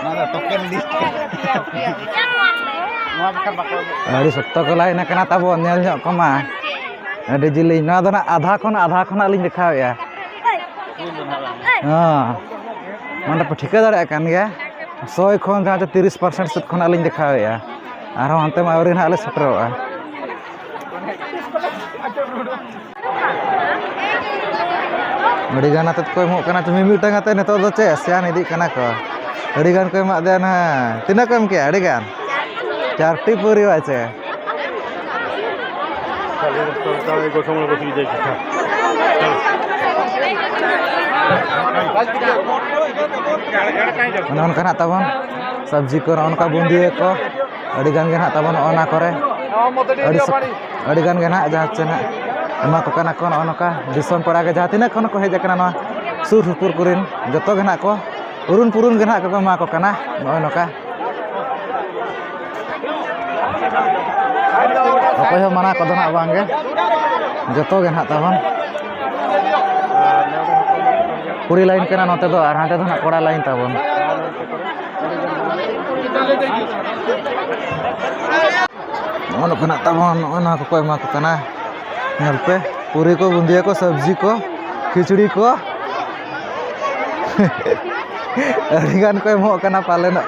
ᱱᱚᱣᱟ ᱫᱚ token list ᱠᱟᱱᱟ᱾ ᱱᱚᱣᱟ ᱵᱟᱠᱷᱟᱱ ᱵᱟᱠᱚ ᱮᱢᱚᱜ᱾ ᱟᱹᱰᱤ ᱥᱚᱠᱛᱚ ᱠᱚ line ᱟᱠᱟᱱᱟ ᱛᱟᱵᱚᱱ, ᱧᱮᱞ ᱧᱚᱜ ᱠᱚᱢᱟ᱾ ᱟᱹᱰᱤ ᱡᱤᱞᱤᱧ, ᱱᱚᱣᱟ ᱫᱚ ᱱᱟᱜ ᱟᱫᱷᱟ ᱠᱷᱚᱱ, ᱟᱫᱷᱟ ᱠᱷᱚᱱᱟᱜ ᱞᱤᱧ ᱫᱮᱠᱷᱟᱣᱮᱫᱼᱟ᱾ ᱦᱮᱸ, ᱢᱟᱱᱮ ᱯᱮ ᱴᱷᱤᱠᱟᱹ ᱫᱟᱲᱮᱭᱟᱜ ᱠᱟᱱ ᱜᱮᱭᱟ, ᱥᱚᱭ ᱠᱷᱚᱱ ᱡᱟᱦᱟᱸ ᱫᱚ ᱛᱤᱨᱤᱥ percent ᱥᱮᱫ ᱠᱷᱚᱱᱟᱜ ᱞᱤᱧ ᱫᱮᱠᱷᱟᱣᱮᱫᱼᱟ᱾ ᱟᱨᱦᱚᱸ ᱦᱟᱱᱛᱮ ᱢᱟ ᱟᱹᱣᱨᱤ ᱱᱟᱦᱟᱜ ᱞᱮ ᱥᱮᱴᱮᱨᱚᱜᱼᱟ᱾ ᱟᱹᱰᱤ ᱜᱟᱱ ᱟᱛᱮᱫ ᱠᱚ ᱮᱢᱚᱜ ᱠᱟᱱᱟ, ᱢᱤᱢᱤᱫᱴᱟᱝ ᱟᱛᱮᱫ ᱱᱤᱛᱚᱜ ᱫᱚ ᱪᱮᱫ ᱥᱮᱭᱟᱱ ᱤᱫᱤᱜ ᱠᱟᱱᱟ ᱠᱚ᱾ ᱟᱹᱰᱤ ᱜᱟᱱ ᱠᱚ ᱮᱢᱟᱜ ᱫᱮᱭᱟ ᱱᱟᱦᱟᱜ᱾ ᱛᱤᱱᱟᱹᱜ ᱠᱚ ᱮᱢ ᱠᱮᱜᱼᱟ? ᱟᱹᱰᱤ ᱜᱟᱱ᱾ ᱪᱟᱨᱴᱤ ᱯᱟᱹᱣᱨᱟᱹ ᱟᱪᱮ᱾ ᱚᱱᱮ ᱚᱱᱠᱟ ᱱᱟᱜ ᱛᱟᱵᱚᱱ ᱥᱚᱵᱽᱡᱤ ᱠᱚ, ᱱᱚᱜᱼᱚ ᱱᱚᱝᱠᱟ ᱵᱩᱸᱫᱤᱭᱟᱹ ᱠᱚ ᱟᱹᱰᱤ ᱜᱟᱱ ᱜᱮ ᱱᱟᱜ ᱛᱟᱵᱚᱱ ᱱᱚᱜᱼᱚ ᱱᱚᱣᱟ ᱠᱚᱨᱮ ᱟᱹᱰᱤ ᱥᱚ-, ᱟᱹᱰᱤ ᱜᱟᱱ ᱜᱮ ᱱᱟᱜ ᱡᱟᱦᱟᱸ ᱪᱮ ᱱᱟᱜ ᱮᱢᱟ ᱠᱚ ᱠᱟᱱᱟ ᱠᱚ ᱱᱚᱜᱼᱚ ᱱᱚᱝᱠᱟ ᱫᱤᱥᱚᱢ ᱯᱟᱲᱟ ᱜᱮ ᱡᱟᱦᱟᱸ ᱛᱤᱱᱟᱹᱜ ᱠᱷᱚᱱ ᱠᱚ ᱦᱮᱡ ᱟᱠᱟᱱᱟ ᱱᱚᱣᱟ ᱥᱩᱨ ᱥᱩᱯᱩᱨ ᱠᱚᱨᱮᱱ ᱡᱚᱛᱚ ᱜᱮ ᱱᱟᱜ ᱠᱚ ᱩᱨᱩᱱ ᱯᱩᱨᱩᱱ ᱜᱮ ᱱᱟᱜ ᱠᱚ ᱮᱢᱟ ᱠᱚ ᱠᱟᱱᱟ ᱱᱚᱜᱼᱚ ᱱᱚᱝᱠᱟ᱾ ᱚᱠᱚᱭ ᱦᱚᱸ ᱢᱟᱱᱟ ᱠᱚᱫᱚ ᱱᱟᱜ ᱵᱟᱝ ᱜᱮ, ᱡᱚᱛᱚ ᱜᱮ ᱱᱟᱜ ᱛᱟᱵᱚᱱ᱾ ᱠᱩᱲᱤ ᱞᱟᱭᱤᱱ ᱠᱟᱱᱟ ᱱᱚᱛᱮ ᱫᱚ, ᱟᱨ ᱦᱟᱱᱛᱮ ᱫᱚ ᱱᱟᱜ ᱠᱚᱲᱟ ᱞᱟᱭᱤᱱ ᱛᱟᱵᱚᱱ᱾ ᱱᱚᱜᱼᱚ ᱱᱚᱝᱠᱟᱱᱟᱜ ᱛᱟᱵᱚᱱ, ᱱᱚᱜᱼᱚ ᱱᱚᱣᱟ ᱠᱚᱠᱚ ᱮᱢᱟ ᱠᱚ ᱠᱟᱱᱟ᱾ ᱧᱮᱞ ᱯᱮ, ᱯᱩᱨᱤ ᱠᱚ, ᱵᱩᱸᱫᱤᱭᱟᱹ ᱠᱚ, ᱥᱚᱵᱽᱡᱤ ᱠᱚ, ᱠᱷᱤᱪᱲᱤ ᱠᱚ᱾ ᱟᱹᱰᱤ ᱜᱟᱱ ᱠᱚ ᱮᱢᱚᱜ ᱠᱟᱱᱟ ᱯᱟᱞᱮᱱᱚᱜ᱾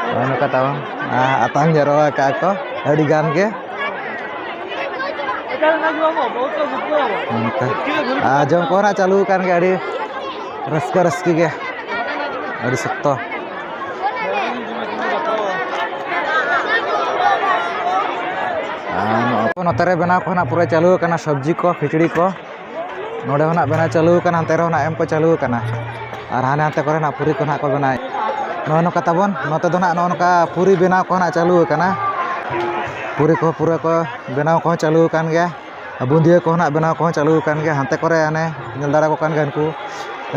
ᱱᱚᱜᱼᱚ ᱱᱚᱝᱠᱟ ᱛᱟᱵᱚᱱ, ᱟ-, ᱟᱛᱟᱝ ᱡᱟᱨᱣᱟ ᱟᱠᱟᱫ ᱠᱚ ᱟᱹᱰᱤ ᱜᱟᱱ ᱜᱮ᱾ ᱚᱱᱠᱟ᱾ ᱟᱨ ᱡᱚᱢ ᱠᱚᱦᱚᱸ ᱱᱟᱜ ᱪᱟᱹᱞᱩ ᱟᱠᱟᱱ ᱜᱮᱭᱟ, ᱟᱹᱰᱤ ᱨᱟᱹᱥᱠᱟᱹ ᱨᱟᱹᱥᱠᱤ ᱜᱮ, ᱟᱹᱰᱤ ᱥᱚᱠᱛᱚ᱾ ᱟᱨ ᱱᱚᱛᱮ ᱨᱮ ᱵᱮᱱᱟᱣ ᱠᱚ ᱱᱟᱜ ᱯᱩᱨᱟᱹ ᱪᱟᱹᱞᱩ ᱟᱠᱟᱱᱟ, ᱥᱚᱵᱽᱡᱤ ᱠᱚ, ᱠᱷᱤᱪᱲᱤ ᱠᱚ᱾ ᱱᱚᱰᱮ ᱦᱚᱸ ᱱᱟᱜ ᱵᱮᱱᱟᱣ ᱪᱟᱹᱞᱩ ᱟᱠᱟᱱᱟ, ᱦᱟᱱᱛᱮ ᱨᱮᱦᱚᱸ ᱱᱟᱜ ᱮᱢ ᱠᱚ ᱪᱟᱹᱞᱩ ᱟᱠᱟᱱᱟ᱾ ᱟᱨ ᱦᱟᱱᱮ ᱦᱟᱱᱛᱮ ᱠᱚᱨᱮ ᱱᱟᱜ ᱯᱩᱨᱤ ᱠᱚ ᱱᱟᱜ ᱠᱚ ᱵᱮᱱᱟᱣᱮᱫ᱾ ᱱᱚᱜᱼᱚ ᱱᱚᱝᱠᱟ ᱛᱟᱵᱚᱱ, ᱱᱚᱛᱮ ᱫᱚ ᱱᱟᱜ ᱱᱚᱜᱼᱚ ᱱᱚᱝᱠᱟ ᱯᱩᱨᱤ ᱵᱮᱱᱟᱣ ᱠᱚ ᱱᱟᱜ ᱪᱟᱹᱞᱩ ᱟᱠᱟᱱᱟ᱾ ᱯᱩᱨᱤ ᱠᱚ ᱯᱩᱨᱟᱹ ᱠᱚ ᱵᱮᱱᱟᱣ ᱠᱚᱦᱚᱸ ᱪᱟᱹᱞᱩ ᱟᱠᱟᱱ ᱜᱮᱭᱟ᱾ ᱟᱨ ᱵᱩᱸᱫᱤᱭᱟᱹ ᱠᱚᱦᱚᱸ ᱱᱟᱜ ᱵᱮᱱᱟᱣ ᱠᱚᱦᱚᱸ ᱪᱟᱹᱞᱩ ᱟᱠᱟᱱ ᱜᱮᱭᱟ᱾ ᱦᱟᱱᱛᱮ ᱠᱚᱨᱮ ᱦᱟᱱᱮ ᱧᱮᱞ ᱫᱟᱲᱮ ᱠᱚ ᱠᱟᱱ ᱜᱮᱭᱟ, ᱩᱱᱠᱩ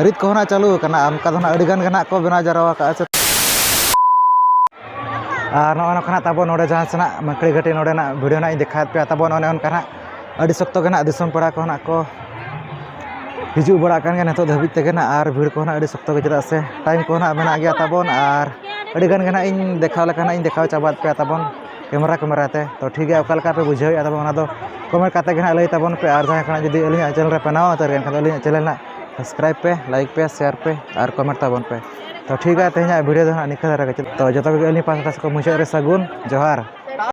ᱨᱤᱫ ᱠᱚᱦᱚᱸ ᱱᱟᱜ ᱪᱟᱹᱞᱩ ᱟᱠᱟᱱᱟ᱾ ᱟᱨ ᱚᱱᱠᱟ ᱫᱚ ᱱᱟᱜ ᱟᱹᱰᱤ ᱜᱟᱱ ᱜᱮ ᱱᱟᱜ ᱠᱚ ᱵᱮᱱᱟᱣ ᱡᱟᱨᱣᱟ ᱟᱠᱟᱫᱼᱟ᱾ ᱟᱨ ᱱᱚᱜᱼᱚ ᱱᱚᱝᱠᱟ ᱱᱟᱜ ᱛᱟᱵᱚᱱ ᱱᱚᱰᱮ ᱡᱟᱦᱟᱸ ᱥᱮᱱᱟᱜ ᱢᱟᱹᱠᱲᱤ ᱜᱷᱟᱹᱴᱤ ᱱᱚᱰᱮᱱᱟᱜ video ᱱᱟᱜ ᱤᱧ ᱫᱮᱠᱷᱟᱣᱮᱫ ᱯᱮᱭᱟ ᱛᱟᱵᱚᱱ, ᱚᱱᱮ ᱚᱱᱠᱟ ᱱᱟᱜ ᱟᱹᱰᱤ ᱥᱚᱠᱛᱚ ᱜᱮ ᱱᱟᱜ ᱫᱤᱥᱚᱢ ᱯᱮᱲᱟ ᱠᱚ ᱱᱟᱜ ᱠᱚ ᱦᱤᱡᱩᱜ ᱵᱟᱲᱟᱜ ᱠᱟᱱ ᱜᱮᱭᱟ ᱱᱤᱛᱚᱜ ᱫᱷᱟᱹᱵᱤᱡ ᱛᱮᱜᱮ ᱱᱟᱜ, ᱟᱨ ᱵᱷᱤᱲ ᱠᱚᱦᱚᱸ ᱱᱟᱜ ᱟᱹᱰᱤ ᱥᱚᱠᱛᱚ ᱜᱮ, ᱪᱮᱫᱟᱜ ᱥᱮ time ᱠᱚᱦᱚᱸ ᱱᱟᱜ ᱢᱮᱱᱟᱜ ᱜᱮᱭᱟ ᱛᱟᱵᱚᱱ, ᱟᱨ ᱟᱹᱰᱤ ᱜᱟᱱ ᱜᱮ ᱱᱟᱜ ᱤᱧ ᱫᱮᱠᱷᱟᱣ ᱞᱮᱠᱷᱟᱱ ᱱᱟᱜ ᱤᱧ ᱫᱮᱠᱷᱟᱣ ᱪᱟᱵᱟᱭᱮᱫ ᱯᱮᱭᱟ ᱛᱟᱵᱚᱱ camera camera ᱛᱮ᱾ ᱛᱚ ᱴᱷᱤᱠ ᱜᱮᱭᱟ, ᱚᱠᱟ ᱞᱮᱠᱟ ᱯᱮ ᱵᱩᱡᱷᱟᱹᱣᱮᱫᱼᱟ ᱛᱟᱵᱚᱱ ᱚᱱᱟ ᱫᱚ comment ᱠᱟᱛᱮ ᱜᱮ ᱱᱟᱜ ᱞᱟᱹᱭ ᱛᱟᱵᱚᱱ ᱯᱮ, ᱟᱨ ᱡᱟᱦᱟᱸᱭ ᱠᱷᱚᱱᱟᱜ ᱡᱩᱫᱤ ᱟᱹᱞᱤᱧᱟᱜ channel ᱨᱮ ᱯᱮ ᱱᱟᱣᱟ ᱩᱛᱟᱹᱨ ᱮᱱᱠᱷᱟᱱ ᱫᱚ ᱟᱹᱞᱤᱧᱟᱜ channel ᱱᱟᱜ subscribe ᱯᱮ, like ᱯᱮ, share ᱯᱮ ᱟᱨ comment ᱛᱟᱵᱚᱱ ᱯᱮ᱾ ᱛᱚ ᱴᱷᱤᱠ ᱜᱮᱭᱟ, ᱛᱮᱦᱮᱧᱟᱜ video ᱫᱚ ᱱᱟᱜ ᱱᱤᱝᱠᱟᱹ ᱫᱷᱟᱨᱟ ᱜᱮ᱾ ᱛᱚ ᱡᱚᱛᱚ ᱠᱚᱜᱮ ᱟᱹᱞᱤᱧ ᱯᱟᱦᱴᱟ ᱥᱮᱫ ᱠᱷᱚᱱ ᱢᱩᱪᱟᱹᱫ ᱨᱮ ᱥᱟᱹᱜᱩᱱ ᱡᱚᱦᱟᱨ᱾